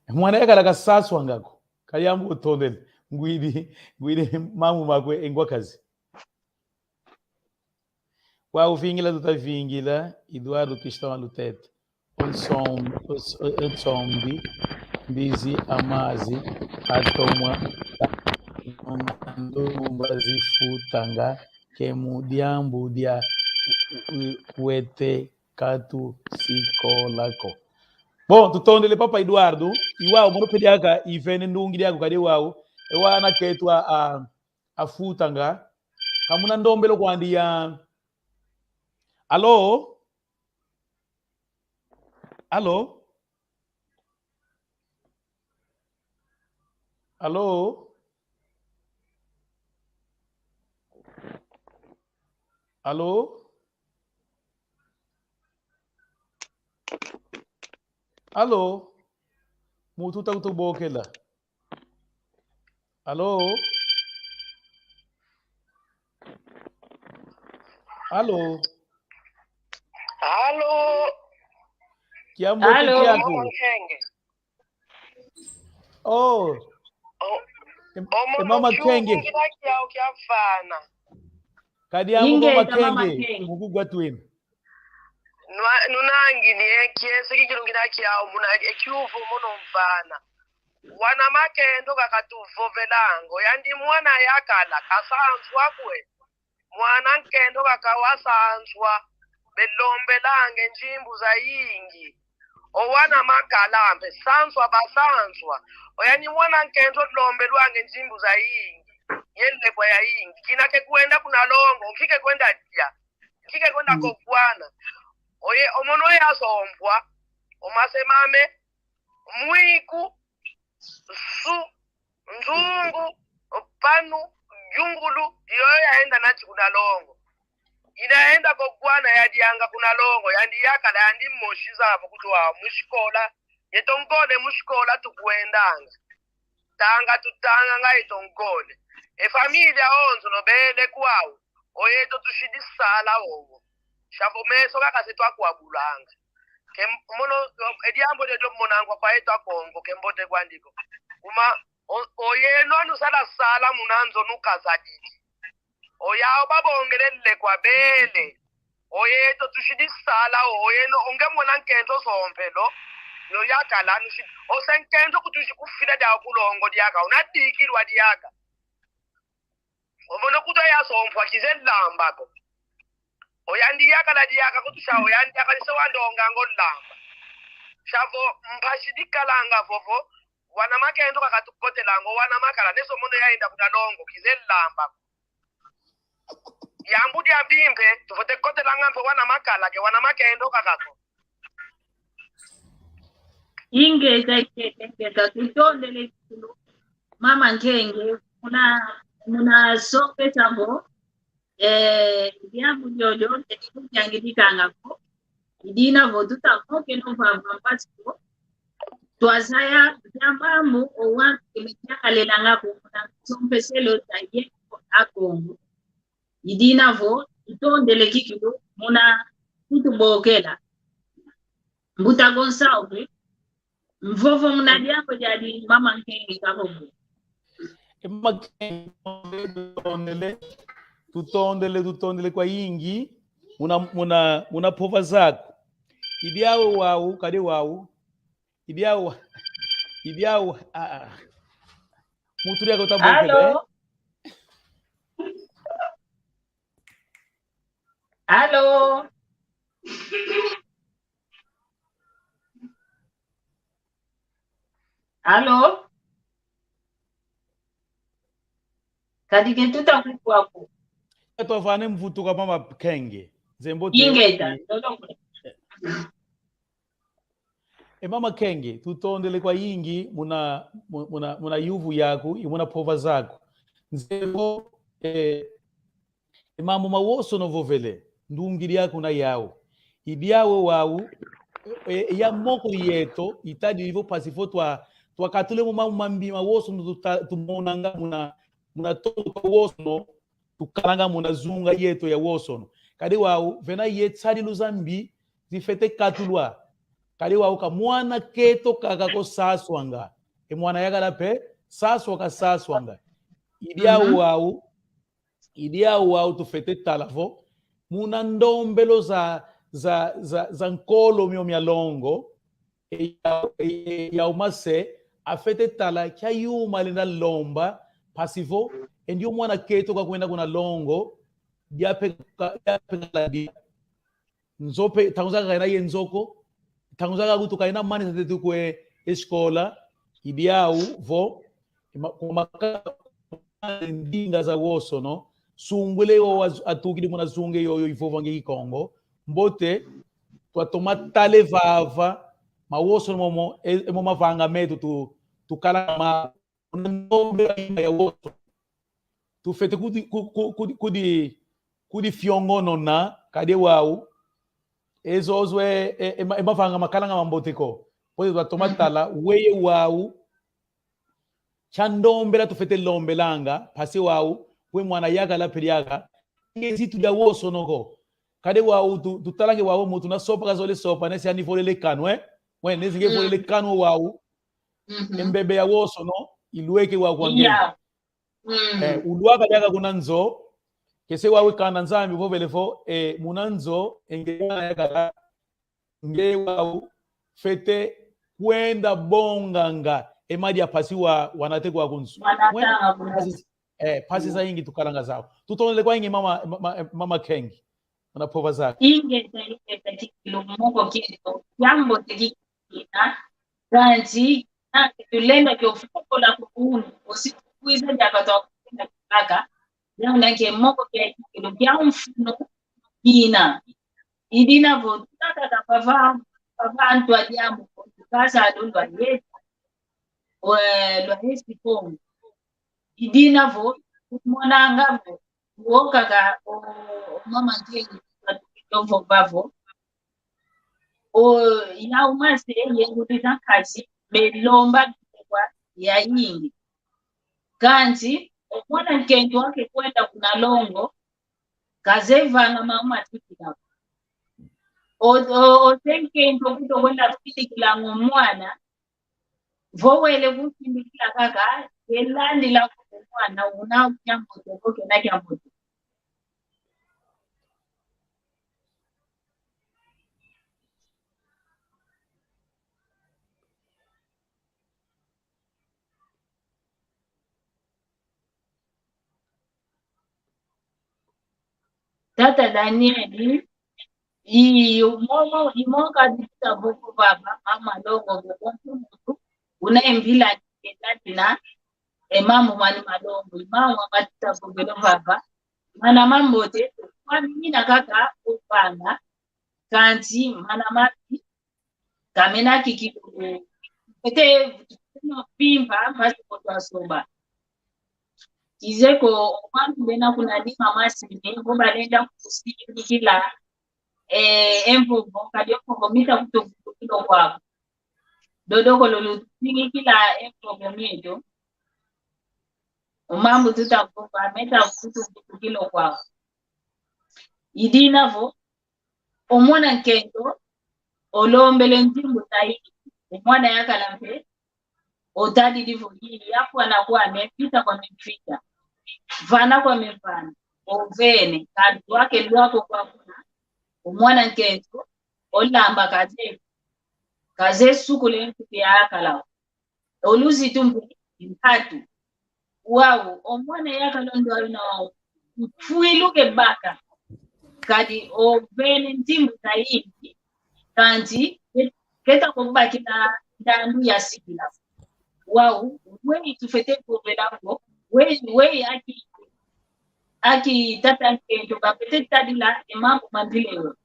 Mwana yakala kasaswanga ko. Kayambu utondele. Ngwidi, ngwidi mamu makwe e ngwa kazi. Kwa uvingila tutavingila, Eduardo Cristão Alutete. Onsom-, os-, o-, onsombi, mbizi, amazi, atomwa, ndumba zifutanga, ke mu diambu dia u-, u-, wete katu sikola ko. Bon, tutondele papa Eduardo, i wau, mono pe diaka, ivene ndungi diaka kadi wau, e wana ketu a, a, afutanga. Kamuna ndombelo kwandi ya. Alo? Alo? Alo? Alo? Alo? Muntu uta kutubokela. Alo? Alo? Alo? Kiambote kiaku. Mama Nkenge. Oh. O-, e Mama Nkenge. Kadi amo Mama Nkenge, mukugwa twene. Nwa-, nunangini, e kiese kikilungila kiau, muna, e kiuvu mono mvana. Wana makendo kakatuvovelanga, oyandi mwana yakala, kasanzwa kwe. Mwana nkendo kaka wasanzwa, belombelange nzimbu zayingi. O wana makala mpe sanzwa basanzwa. Oyandi mwana nkendo lombelwange nzimbu zayingi. Ye nlekwa yayingi. Kina kekwenda kuna longo, nki kekwenda dia. Nki kekwenda kokwana. Oye, omono yasompwa, o mase mame, mwiku, su, nzungu, panu, yungulu, yoyo yaenda nati kuna longo. Ina yaenda kokwana yadianga kuna longo, yandi yakala, yandi mosi zavo kutu wa musikola, yeto nkole musikola tukwendanga. Tanga tutanganga yeto nkole. E familia onzo no bele kwau. Oyeto tushidi sala ovo. Shambo meso kaka se twakwabulanga. Ke m-, mono, e diambu dio dio monangwa kwa yeto Akongo, ke mbote kwandi ko. Kuma, o-, oyeno anu sala sala muna nzo nukazadidi. Oyao babongele nlekwa bele. Oyeto tushidi sala, oyeno onge mwana nkento sompelo. Yo yakala nushidi. Ose nkento kutushi kufila dia kulongo diaka. Unadikilwa diaka. Omono kutu yasompwa kize lamba ko. Oyandi yakala diaka kutu sia oyandi yakali se wandonga ngo lamba. Sia vo mpasi dikalanga vovo, wana makendo kaka tukotelanga, wana makala neso mono yaenda kuna longo, kize lamba. Yambu dia bimpe, tufwete kotelanga mpe wana makala, ke wana makendo kakako. Ingeta, ingeta, ingeta, tutondele kulu. Mama Nkenge, muna, muna sokesa vo, eh, diambu diodio, teti kudiangidikanga ko. Idina vo tuta mokeno vava mpasi ko. Twazaya, dia mambu, o wantu kele diakalelanga ko, muna sompeselo ta ye ko a Kongo. Idina vo, tutondele kikilu, muna kutubokela. Mbuta Gonçalves, mvovo muna diambu diadi mama Nkenge kahovo. E mama Nkenge, tutondele, tutondele, tutondele kwa yingi, muna, muna, muna mpova zaku. Idi awo wau, kadi wau. Idi awo, idi awo, ah, ah. Mutu diaka utabokela, eh? Alo? Alo? Alo? Kadi ke tuta kukwa ko. Eto vane mvutuka mama Nkenge. Nzembo te. Ingeta, tolongo. E mama Nkenge, tutondele kwa yingi muna, mu-, muna, muna yuvu yaku, i muna mpova zaku. Nzembo, eh, e mambu mawosono ovovele, ndungidi yaku na yau. Idi awo wau, e, e, ya moko yeto, itadi ivo mpasi vo twa, twakatule mu mambu mambi mawosono tuta-, tumonanga muna, muna tongo twawosono, tukalanga muna zunga yeto yawosono. Kadi wau, vena ye nsadilu zambi, zifwete katulwa. Kadi wau ka mwana keto kaka ko saswanga. E mwana yakala mpe, saswa kasaswanga. Idi awo wau, idi awo wau tufwete tala vo, muna ndombelo za, za, za, za nkolo mio mia longo, e yau, e, e yau mase, afwete tala kia yuma alenda lomba, mpasi vo, e ndio mwana keto kakwenda kuna longo, diape ka, diape ka la dia. Nzo mpe, ntangu zaka kaina ye nzo ko, ntangu zaka kutu kaina manisa tetu kwe escola, idi awo vo, e ma-, kwa maka-, ndinga zawosono, sungwile o wa-, atukidi muna zunga yoyo ivovanga Kikongo, mbote, twatoma tala vava, mawosono momo, e, e mo mavanga meto tu, tukala ma, muna ndombe ya ima yawosono. Tufwete kudi, ku-, ku-, kudi, kudi, kudi fiongonona, kadi wau, e zozo e, e, e ma-, e mavanga makalanga mambote ko. Mbote twatoma tala, weye wau, kia ndombela tufwete lombelanga, mpasi wau, we mwana yakala mpe diaka, nge zitu diawosono ko. Kadi wau tu-, tutalanga wau muntu na sopa kazole sopa, nesi anivolele kanu, eh? Wene, nesi nge volele kanu wau, e mbebe yawosono, ilweke wau kwa nge. Eh, ulwaka diaka kuna nzo, ke se wau kanda Nzambi vovele vo, eh, muna nzo, e nge mwana yakala, nge wau fwete kwenda bonganga e madia mpasi wa, wanate kwaku nzo. Wanatanga kuna nzo. Mpasi, eh, mpasi zayingi tukalanga zau. Tutondele kwayingi mama, ma-, ma-, mama Nkenge. Muna mpova zaku. Ingeta, ingeta kikilu moko kieto. Kiambote kikina. Kansi, na, tulenda kio fukola kukunu. Osi kukwiza diaka twa kukuna kibaka. Diambu na ke moko kia kikilu kia mfunu kina. Idina vo, tutakaka pava, pava ntwa diambu, tukasa lulwa yeta. We, lwa yesi Kongo. Idina vo, kumonanga vo, wo kaka, o, o mama Nkenge, tukilo vo bavo. O, yau mase, ye ngudi za nkazi, belomba kwa yayingi. Kansi, o mwana nkento wake kwenda kuna longo, kazevanga mama matikila. O, o, o se nkento kuto kwenda kutikila ngo mwana, vo wele kusimbikila kaka, yelandila ku mwana, una kiambote, ko kena kiambote. Tata Daniel, iyo, momo, imo kadi tuta vova vava, mama longo, bonso muntu una e mbila ni kenda dina, e mambu mani malongo, i mawa matuta vovelo vava. Mana mambote, kwani mina kaka ovanga, kansi mana mambi ka mena kikilu. Ete, no pimpa, mpasi ko twasoba. Kizeye ko, o bantu bena kuna Lima masini, vo balenda kutusingikila, eh, e mvovo, kadi e mvovo mita kutuvutukila kwaku. Dodokolo lutusingikila e mvovo mieto. O mambu tuta vova, meta kutuvutukila kwaku. I dina vo, o mwana nkento, olombele nzimbu zayi, o mwana yakala mpe, otadidi vo, i, ya kwana kwame, fita kwame fita. Vana kwame vana, ovene, kadi lwake lwako kwa kuna, o mwana nkento, olamba kazeye, kazeye sukula e nkutu yakala. Oluzitu mpe nkatu. Wau, o mwana yakala ndo aina wau, mfwilu ke baka. Kadi ovene nzimbu zayingi, kansi ke-, keta ko bakila ndandu yasikila. Wau, weyi tufete vovela ko, weyi, weyi aki, aki tata nkento, bafete tadila e mambu mambile yo.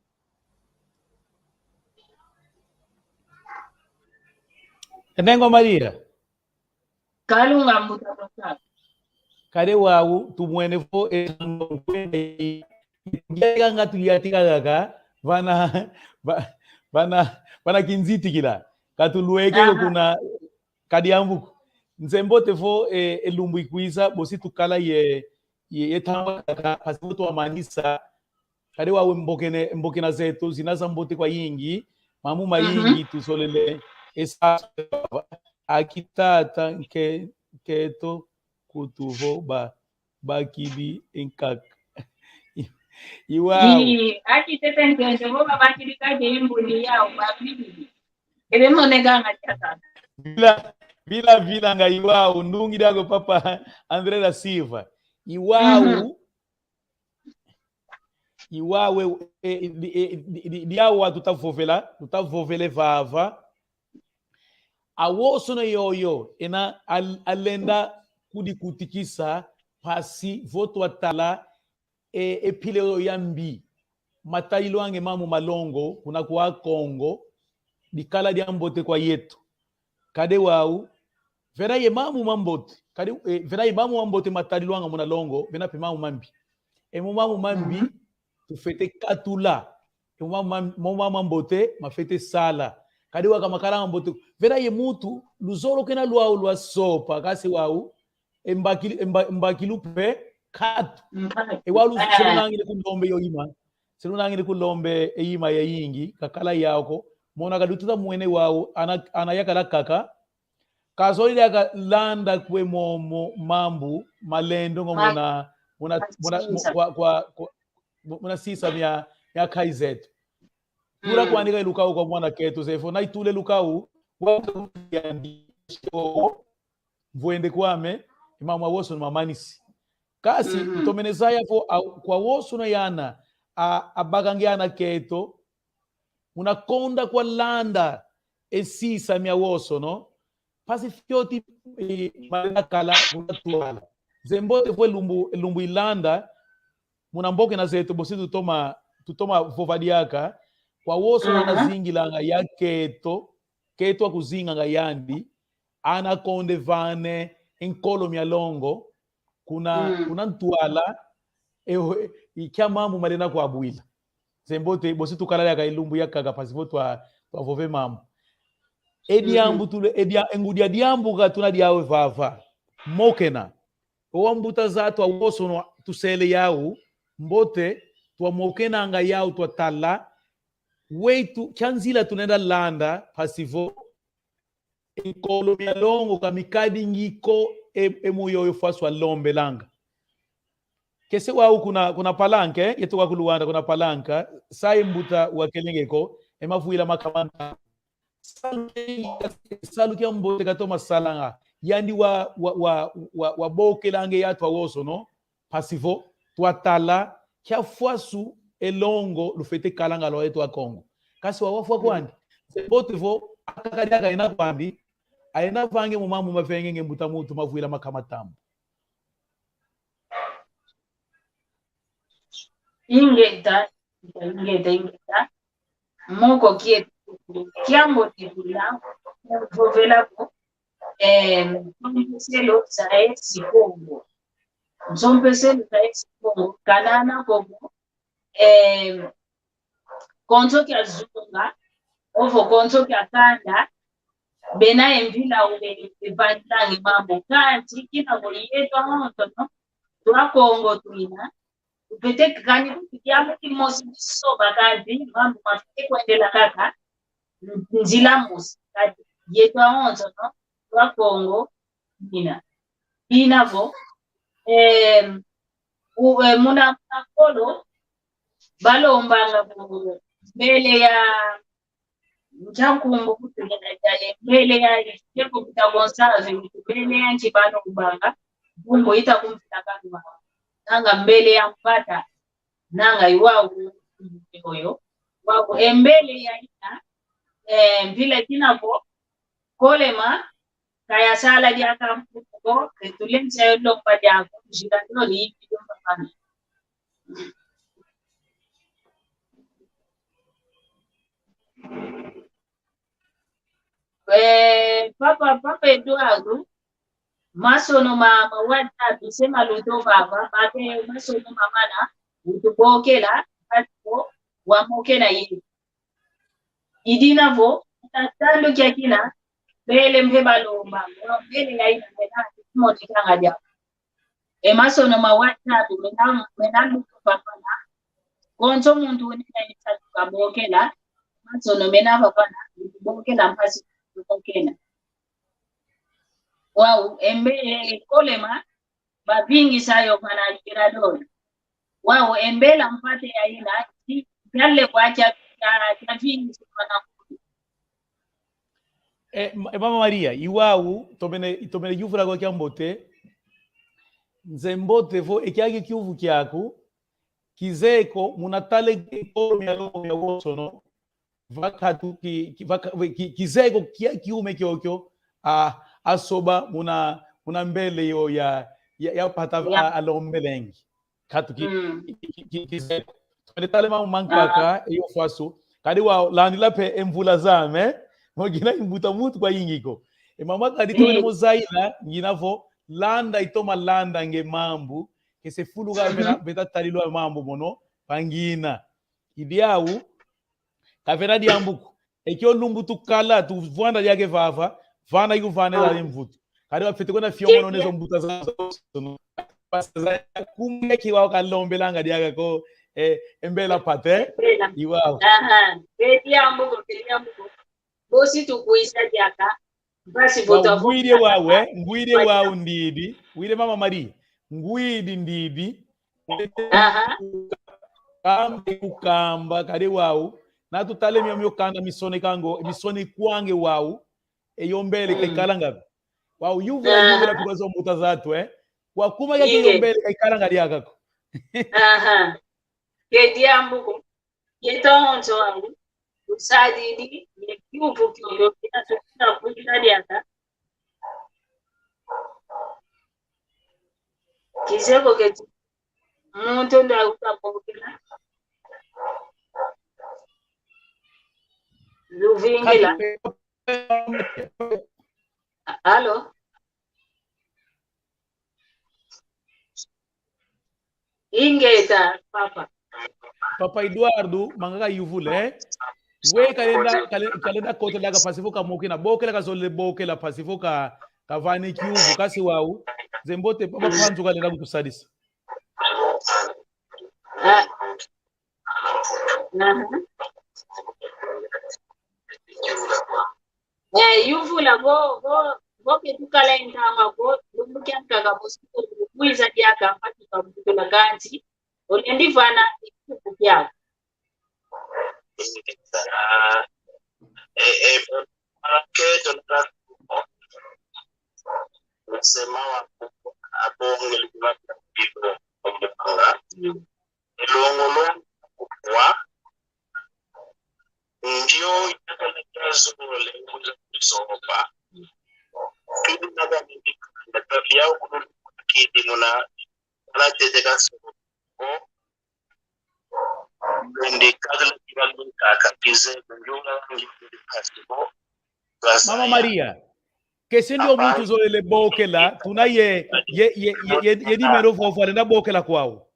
Enengo Maria. Kalunga mbuta Pascal. Kadi wau, tumwene vo, e, nga tuliatika kaka, vana, va-, vana, vana kinzitikila. Katulweke yo kuna, kadi ambuku. Nzeye mbote vo, e, e lumbu ikwiza, bosi tukala ye, ye, ye tamba kaka, pasi vo twamanisa, kadi wau mbokene, mbokena zeto, zina zambote kwayingi, mambu mayingi, tuzolele, e sa-, aki tata, nke-, nkento, kutu vo ba-, bakidi nkaka. I wau. I, aki tata nkento, vo babakidi kaka e mbuni yau, babakidi. Ebe moneka nga tata. Vila, vila, vila nga i wau, ndungidi ako papa André da Silva. I wau, i wau, e, e, di, e, di, di, di awa tuta vovela, tuta vovele vava. Awosono yoyo, ena al-, alenda kudikutikisa, pasi vo twatala, e, e mpila yoyo yambi. Matadilwanga e mambu malongo, kuna kwa Kongo, dikala diambote kwa yeto. Kadi wau, vena ye mambu mambote. Kadi, e, vena ye mambu mambote matadilwanga muna longo, vena mpe mambu mambi. E mo mambu mambi, tufete katula. E mo mambu mam-, mo mambu mambote, mafete sala. Kadi wau ka makala mambote. Vena ye muntu, luzolo kena lwau lwasopa, kansi wau, e mbakili-, e mba-, mbakilu mpe, katu. E wau lu-, se lunangile kulombe yo ima. Se lunangile kulombe e ima yayingi, kakala yau ko. Mona kadi tuta mwene wau, ana, ana yakala kaka. Kazolele aka landa kwe momo mambu, malendo ngo mona, mona, mona, kwa, kwa, kwa, mona sisa mia, mia nkazi zeto. Tula kwanika e lukau kwa mwana keto zeye vo, na itule lukau, wa yandi, mvwende kwame, e mambu mawosono mamanisi. Kansi, ntomene zaya vo, a, kwa wosono yana, a, abakanga ana keto, muna konda kwa landa, e sisa mia wosono, mpasi fioti, e, malenda kala, muna twala. Nzeye mbote vo e lumbu, e lumbu ilanda, muna mbokena zeto, bosi tutoma, tutoma vova diaka, kwa wosono ana zingilanga ya keto, keto akuzinganga yandi, ana konda vana e nkolo mia longo, kuna, kuna ntwala, e, e, i kia mambu malenda kwabwila. Nzeye mbote, bosi tukala diaka e lumbu yakaka mpasi vo twa, twavova e mambu. E diambu tule, e dia-, e ngudi a diambu ka tuna diau vava. Mokena. O wambuta zatu awosono tusele yau, mbote, twamokenanga yau twatala, wetu, kia nzila tulenda landa, mpasi vo, e nkolo mia longo ka mikadingi ko e, e muyoyo fwa swalombelanga. Kese wau kuna, kuna Palanca, e, yeto kwa ku Luanda kuna Palanca, sa e mbuta wakelenge ko, e mavwila makamanta. Salu kia, salu kia mbote katoma salanga. Yandi wa, wa, wa, wa, wabokelanga e yatu awosono, mpasi vo, twatala, kia fwasu e longo lufwete kalanga lwa yeto Akongo. Kansi wau wafwa kwandi. Nze mbote vo, akaka diaka ena kwandi, aena vange mu mambu mavengenge mbuta muntu mavwila makama tambu. Ingeta, ingeta, ingeta. Moko kieto, kiambote kila, vovela ko, eh, nsompeselo za esi Kongo. Nsompeselo za esi Kongo, kanana komo, eh, konso kia zunga, ovo konso kia kanda, bena e mvila ule evangilange mambu. Kansi, kina vo yeto awonsono, twa Kongo twina, tufwete kani kuti diambu dimosi disoba kansi, mambu mafwete kwendela kaka, nzila mosi, kadi yeto awonsono, twa Kongo twina. Ina vo, em, u-, eh, muna, muna kolo, balombanga vo mbele ya, nkia nkumbu kutu yena ya, eh, mbele ya, yeko kuta Gonçalves, mbele ya nki balombanga, nkumbu ita kumvila kanwa. Nanga mbele ya mpata, nanga i wau, oyo, wau, e mbele ya ina, eh, mvila kina vo, kolema, kaya sala diaka mputu ko, e tulensa yo lomba diaka, jika ndo ni ipi lomba pana. Eh, papa, papa Eduardo, masono ma, ma WhatsApp, se maluto vava, babe masono mamana, utubokela, mpasi ko, wamokena ye. Idina vo, ta-, tandu kia kina, mbele mpe balomba, mbele ya ina mena, monekanga dia. E masono ma WhatsApp, mena, mena luto papana. Konso muntu une na isa tukabokela, masono mena papana, bokela mpasi tukokena. Wau, embe, eh, kolema, bavingisa yo pana Libertador. Wau, e mbela mpata ya ina, ti, tiale kwa tia, tia, tiavingisa pana. E, ma-, e, Mama Maria, i wau, tomene, tomene yuvula kwa kiambote. Nze mbote vo, e kiaki kiuvu kiaku, kizeye ko, muna tala e nkolo mia longo miawonsono, va katu ki, ki, va ka-, ki, kizeye ko kia kiume kiokio, a, asoba muna, muna mbele yo ya, ya, ya mpata a, alombelenge. Katu ki, ki, ki, ki, kizeye ko. Twende tala e mambu mankaka, e yo fwasu. Kadi wau, landila mpe e mvula zame, mo ngina i mbuta muntu kwayingi ko. E mama kadi tomene mo zayila, ngina vo, landa itoma landa nge mambu, ke se fulu ka vena, veta talilwa mambu mono, pangina. I diau, kavena diambu ko. E kio lumbu tukala, tuvwanda diaka vava, vana yu vana la mvutu. Kadi wafwete kwenda fiongono nezo mbuta zazo, no. Pasa za kumbe ki wau kalombelanga diaka ko, eh, e mbela mpata, eh? Mbela. I wau. Aha, ke diambu ko, ke diambu ko. Bosi tukwisa diaka. Basi vota, ngwidi e wau, eh? Ngwidi e wau ndidi. Widi Mama Maria. Ngwidi ndidi. Aha. Kamba kukamba, kadi wau. Na tutale mio mio kanda misonekanga, misonekwanga e wau. E yo mbele kaikalanga. Wau yuvula, yuvula kwa zo mbuta zatu, eh? Wakuma kia ke yo mbele kaikalanga diaka ko. Aha. Ke diambu ko. Yeto awonso wangu, usadidi, ye kiuvu kiokio, kina tukina kwila diaka. Kizeye ko keti, muntu nda uta bokela. Luvingila. Alo? Ingeta, papa. Papa Eduardo, manga kayuvula, eh? We kalenda, kale-, kalenda kotela ka mpasi vo kamokena, bokela kazolele bokela mpasi vo ka, kavani kiuvu, kansi wau. Nze mbote, papa Panzu kalenda kutusadisa. Ah. Aha. Eh, yuvula vo, vo, vo ke tukala e ntangwa ko, lumbu kiankaka vo si tukwiza diaka mpasi tukavutula kansi, olendi vana e kiuvu kiaku. Eh, eh, keto na sema wa abonge. Mm. Elo Kazole kuza kusopa. Kidi na kani kidi na tabia ukulu kidi muna. Ala tete kasopa. Mama Maria, kese ndio muntu zolele bokela, tuna ye, ye, ye, ye, ye, ye nimero vovo alenda bokela kwau.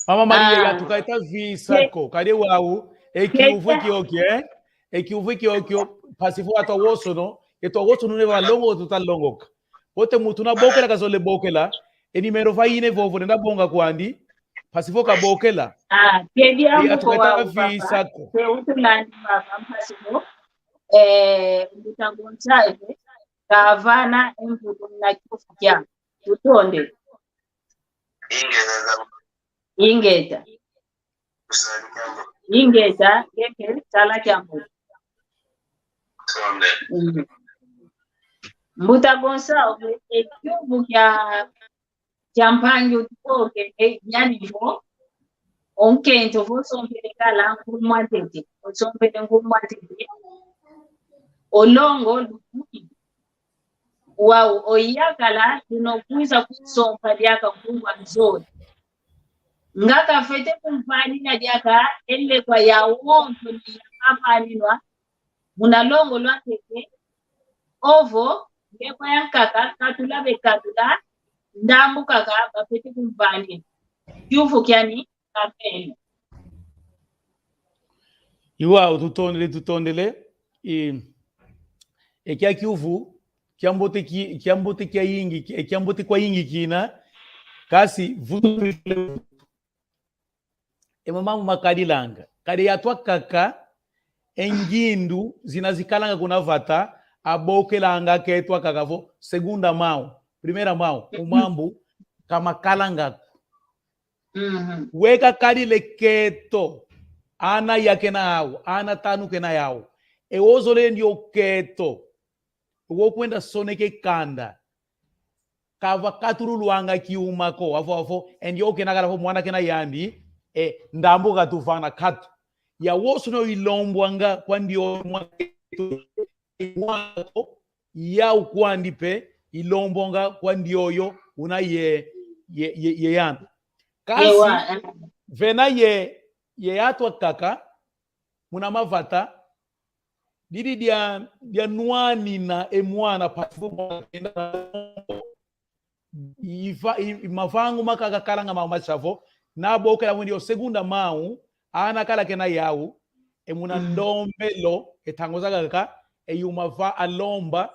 Mama Maria, ah, yatuka ita visa ko, kadi wau, e kiuvu kiokio, eh? E kiuvu kiokio, mpasi vo atwa wosono, etwa wosono ne valongo tutalongoka. Vote muntu una bokela kazole bokela, e nimero vaine vovo nenda bonga kwandi, mpasi vo kabokela. Ah, kedi amu ko wau, papa. Te utulandi, papa, mpasi vo, eh, mbuta Gonzalez, kavana e mbuta na kiuvu kia. Tutonde. Ingeta. Ingeta. Ingeta, ngeke, tala kiambo. Mm. Mbuta Gonçalves, e kiuvu kia, kia mpangi utukoke, e, yani vo, o nkento vo osompele kala ngumwa ntete, osompele ngumwa ntete, o longo lukuki. Wau, o yakala, tuna kwiza kusompa diaka ngumwa nzole. Nga kafete kumvanina diaka e lekwa yawonso ni yakavanina muna longo lwa ntete, ovo lekwa yankaka katula be katula, ndambu kaka bafete kumvanina. Kiuvu kiani kapele. Iwau, tutondele, tutondele. I, e kia kiuvu, kiambote ki, kiambote kiayingi, ki, kiambote kwayingi kina, kasi vutu e mambu makadilanga. Kadi yatwa kaka, e ngindu zina zikalanga kuna vata, abokelanga ketwa kaka vo, segunda mão, primeira mão, o mambu, kamakalanga. Mhm. Weka kadile keto, ana ya kena yau, ana tanu kena yau. E ozole ndio keto, wo kwenda soneke kanda. Kava katululwanga kiuma ko, avo, avo, e ndio kena kala vo mwana kena yandi, e, ndambu katuvana katu. Yawonso no ilombwanga kwa ndio mwana keto, mwana ko, yau kwandi pe, ilombwanga kwa ndioyo, una ye, ye, ye, ye yandi. Kasi, ewa, eh, vena ye, ye yatwa kaka, muna mavata, didi dia, dia nwanina e mwana pasi vo mwana kenda na longo. Iva, i, i mavangu makaka kalanga mau masavo, na bokela mwendi o segunda mão, ana kala kena yau, e muna, mm, ndombelo, e ntangu zakaka, e yuma va alomba,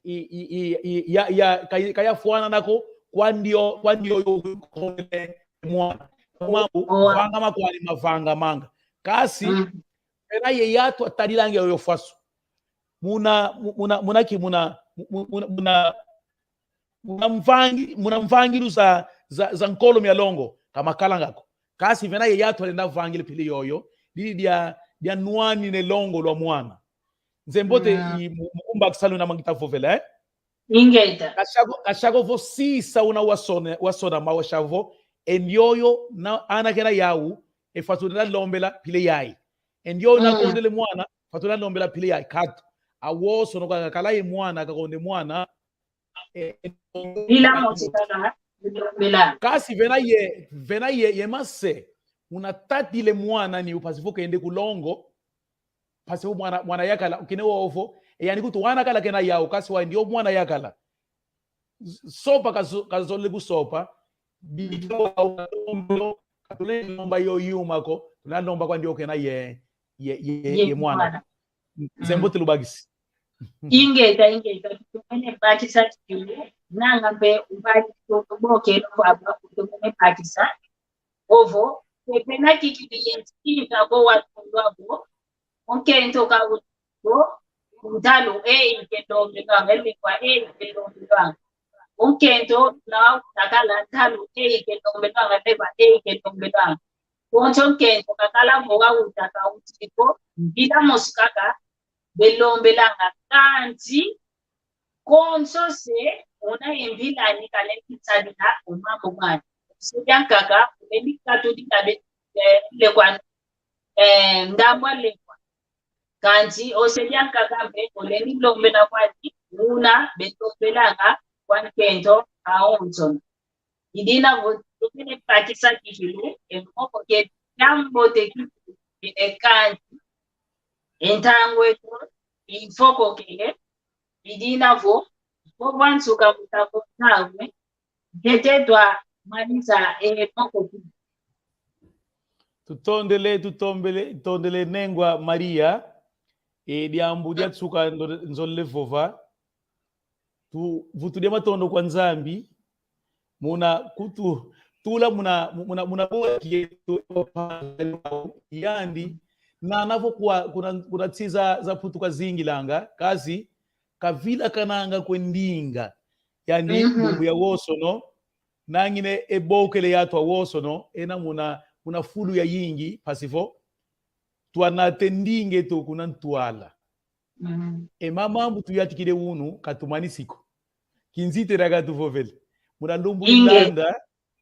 i, i, i, i, ya, ya, ka, ka yafwanana ko, kwa ndio, kwa ndio yo, mwana. Mambu, owa, vanga makwani mavanga manga. Kasi, mm, vena ye yatwa tadilanga yoyo faso. Muna, mu-, muna, muna ki, muna, mu-, mu-, muna, muna, muna mvangi-, muna mvangilu za, za, za nkolo mia longo, kamakalanga ko. Kasi vena ye yatwa lenda vangile pili yoyo, didi dia, dia nwanine longo lwa mwana. Nzembote, mm, i mu-, mukumbakisa luna mangita vovela, eh? Ingeta. Kashako, kashako vo sisa una wasone, wasona mawa shavo, e ndioyo na, ana kena yau, e faso na lombela pile yai. E ndioyo, mm, na kondele mwana, faso na lombela pile yai. Katu. Awosono kakala ye mwana, kakonde mwana, e, e, ila mo sikala, lombela. Kasi vena ye, vena ye, ye mase, una tatile mwana ni upasi vo kende ku longo, pasi vo mwana, mwana yakala, ukine wovo, e yani kutu wana kala kena yau, kasi wa ndio mwana yakala. Sopa kazo-, kazole kusopa, bidjo wa ulombelo, katule lomba yo yuma ko, tuna lomba kwa ndio kena ye, ye, ye, ye, ye mwana. Mwana. Nzembo, mm, tulubakisi. Ingeta, ingeta, tutumene bakisa tiyo, nanga mpe ubakisi, tuboke no kwa ba, tutumene bakisa. Ovo, pepe na kikidi yensi, kidi kabo watundwa bo, o nkento ka ntalu eyi ke ndombelwanga, lengwa eyi ke ndombelwanga. Nkento na utakala ntalu eyi ke ndombelwanga, lengwa eyi ke ndombelwanga. Konso nkento kakala vo wawutaka utiko, mpila mosi kaka belombelanga, kansi konso se una e mpila ni kalendi sadila o mambu mani. Ose diankaka ulendi katudila be, eh, lekwa, eh, ndambu a lekwa. Kansi ose diankaka mpe ulendi lombela kwani una belombelanga kwa nkento awonsono. I dina vo tumene pakisa kikilu, e moko ke diambote kikilu, e kansi, e ntangu eto, i mfoko kele, i dina vo, vo vwa nsuka mutako ntangu, ntete twamanisa e moko ki. Tutondele, tutombele, tutondele nengwa Maria, e diambu dia nsuka ndo-, nzolele vova. Tu, vutu dia matondo kwa Nzambi, muna kutu, tula muna, muna, muna boki yetu, yandi, nana vo kwa, kuna, kuna nsi za, za Putu kazingilanga, kansi, kavila kananga kwe ndinga, yandi, mhm, lumbu ya wosono, nangine e bokele yatu awosono, ena muna, muna fulu yayingi, mpasi vo, twanata e ndinga eto kuna ntwala. Mm. E ma mambu tuyantikile unu, katumanisi ko. Kinzitila katuvovele. Muna lumbu, inge, ilanda,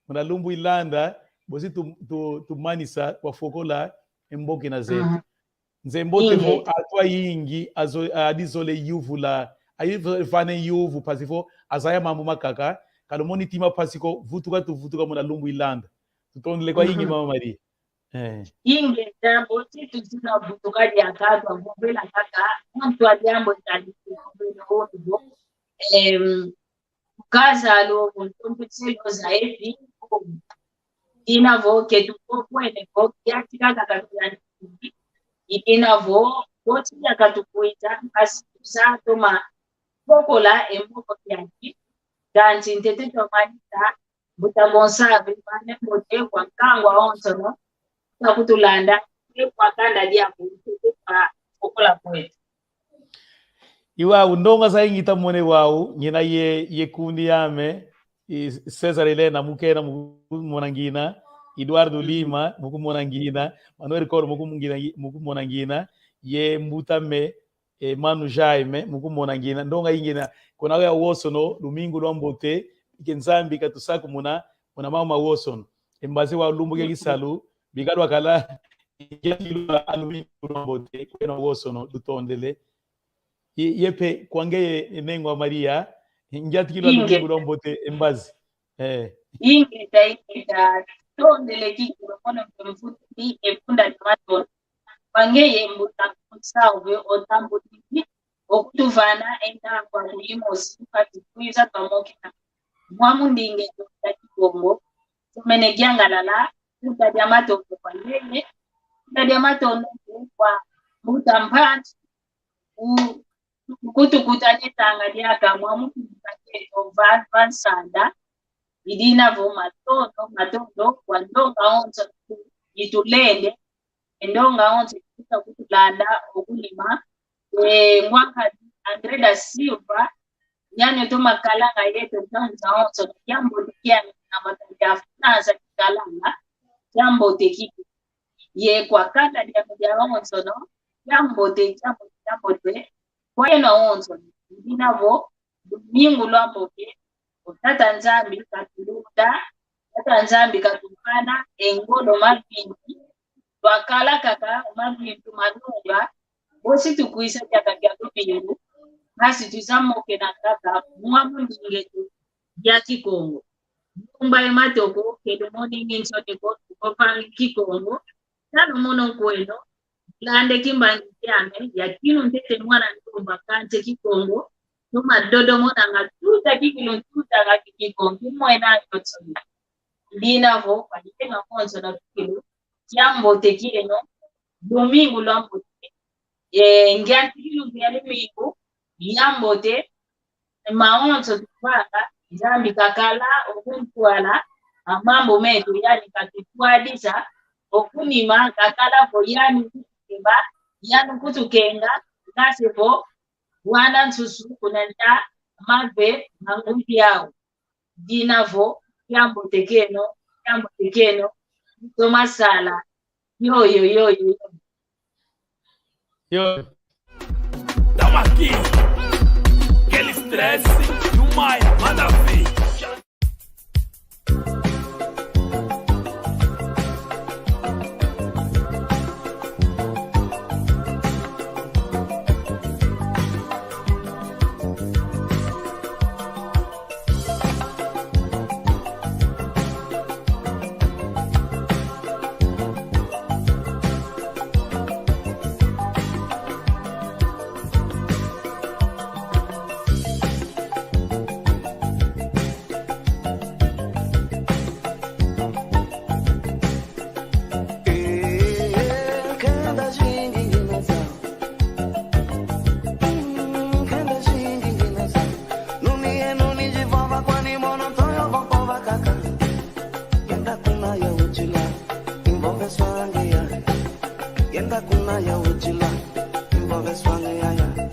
muna lumbu ilanda, bosi tu, tu, tumanisa, twafokola, e mbokena zeto. Mhm. Nzeye mbote, inge, vo atu ayingi, azo-, adizole yuvula, ayuvana yuvu, mpasi vo, azaya mambu makaka, kalumoni ntima mpasi ko, vutuka tuvutuka muna lumbu ilanda. Tutondele kwayingi, mhm, Mama Maria. Eh. Ingeta, bosi tuzina vutuka diaka, twavovela kaka, muntu a diambu tali kuvovela ondo. Em, kaza lo, ntompeselo za efi, dina vo, ke tukokwene vo, kiatika kaka kianti. I dina vo, bosi diaka tukwita, kasi tusa toma, fokola, e mboko kianti. Kansi ntete twamanisa, Mbuta Gonçalves, vana mbote kwa nkangu awonsono, kakutulanda, kwa kanda diambu, kwa fokola kweto. Iwau, ndonga zayingi tamone wau, ngina ye, ye kundi yame, i César Helena, mukena mukumona ngina, Eduardo, mm, Lima, mukumona ngina, Manuel Coro, mukumona ngina, ye mbut'ame, e, Manu Jaime, mukumona ngina, ndonga ingina, kuna ya wosono, lumingu lwambote, ike Nzambi katusakumuna, muna mama wosono. E mbazi wa lumbu kia kisalu, bika lwakala, lumingu lwambote, kwena wosono, lutondele. Ye, yepe, kwa ngeye, e, nengwa Maria, ngiatikilwa, inge, lumingu lwambote, e mbazi. Eh. Ingeta, ingeta, tondele kikilu mono mpe mvutudi e funda dia matondo. Kwa ngeye mbuta Gonçalves otambudidi okutuvana e ntangu a kuyimosi, kati kwiza twamokena mwa mu ndinga eto ya Kikongo. Tumene yangalala, funda dia matondo kwa ngeye, funda dia matondo kwa mbuta Mpanzu, u-, kutukuta ne tanga diaka mwa mutumika keto va, va nsanda. I dina vo matondo, matondo, kwa ndonga onso itulende, e ndonga onso ituka kutulanda, okunima, e, ngwa nkadi André da Silva, yani otoma kalanga yeto ntangu zaonso, kiambote kiani na matali ya Fransa kikalanga, kiambote kiki. Ye kwa kanda diame diawonsono, kiambote, kiambote, kiambote, kwa yeno awonsono, i dina vo, lumingu lwambote, o Tata Nzambi katulunda, Tata Nzambi katuvana e ngolo, mavimpi, twakala kaka mavimpi malonga, bosi tukwisa diaka kia lumingu, ngasi tuzamokena kaka mwa mu ndinga eto ya Kikongo. Lumbu e matoko, ke lumoni ngi nsoni ko, tukopangi Kikongo, tala mono nkweno, lande kimbangi kiame, ya kinu ntete mwana ndumba kante Kikongo, tuma dodo monanga tuta kikilu tuta nga Kikongo, kimwena yonso. I dina vo, kwa dina konso na kikilu, kiambote kieno, lumingu lwambote, e, ngiantikilu ngia lumingu, yambote, mawonso tuvanga, Nzambi kakala okuntwala, a mambu meto yani katutwadisa, okunima kakala vo yani kutukeba, yani kutukenga, ngase vo, Wana nsusu kuna nta mave mangudi au. Dina vo, kiambote kieno, kiambote kieno, toma sala. Yo, yo, yo, yo. Yo. Tamo aqui. Aquele stress, no Maia, manda ver. Yenda kuna ya uchila, involve swange ya ya.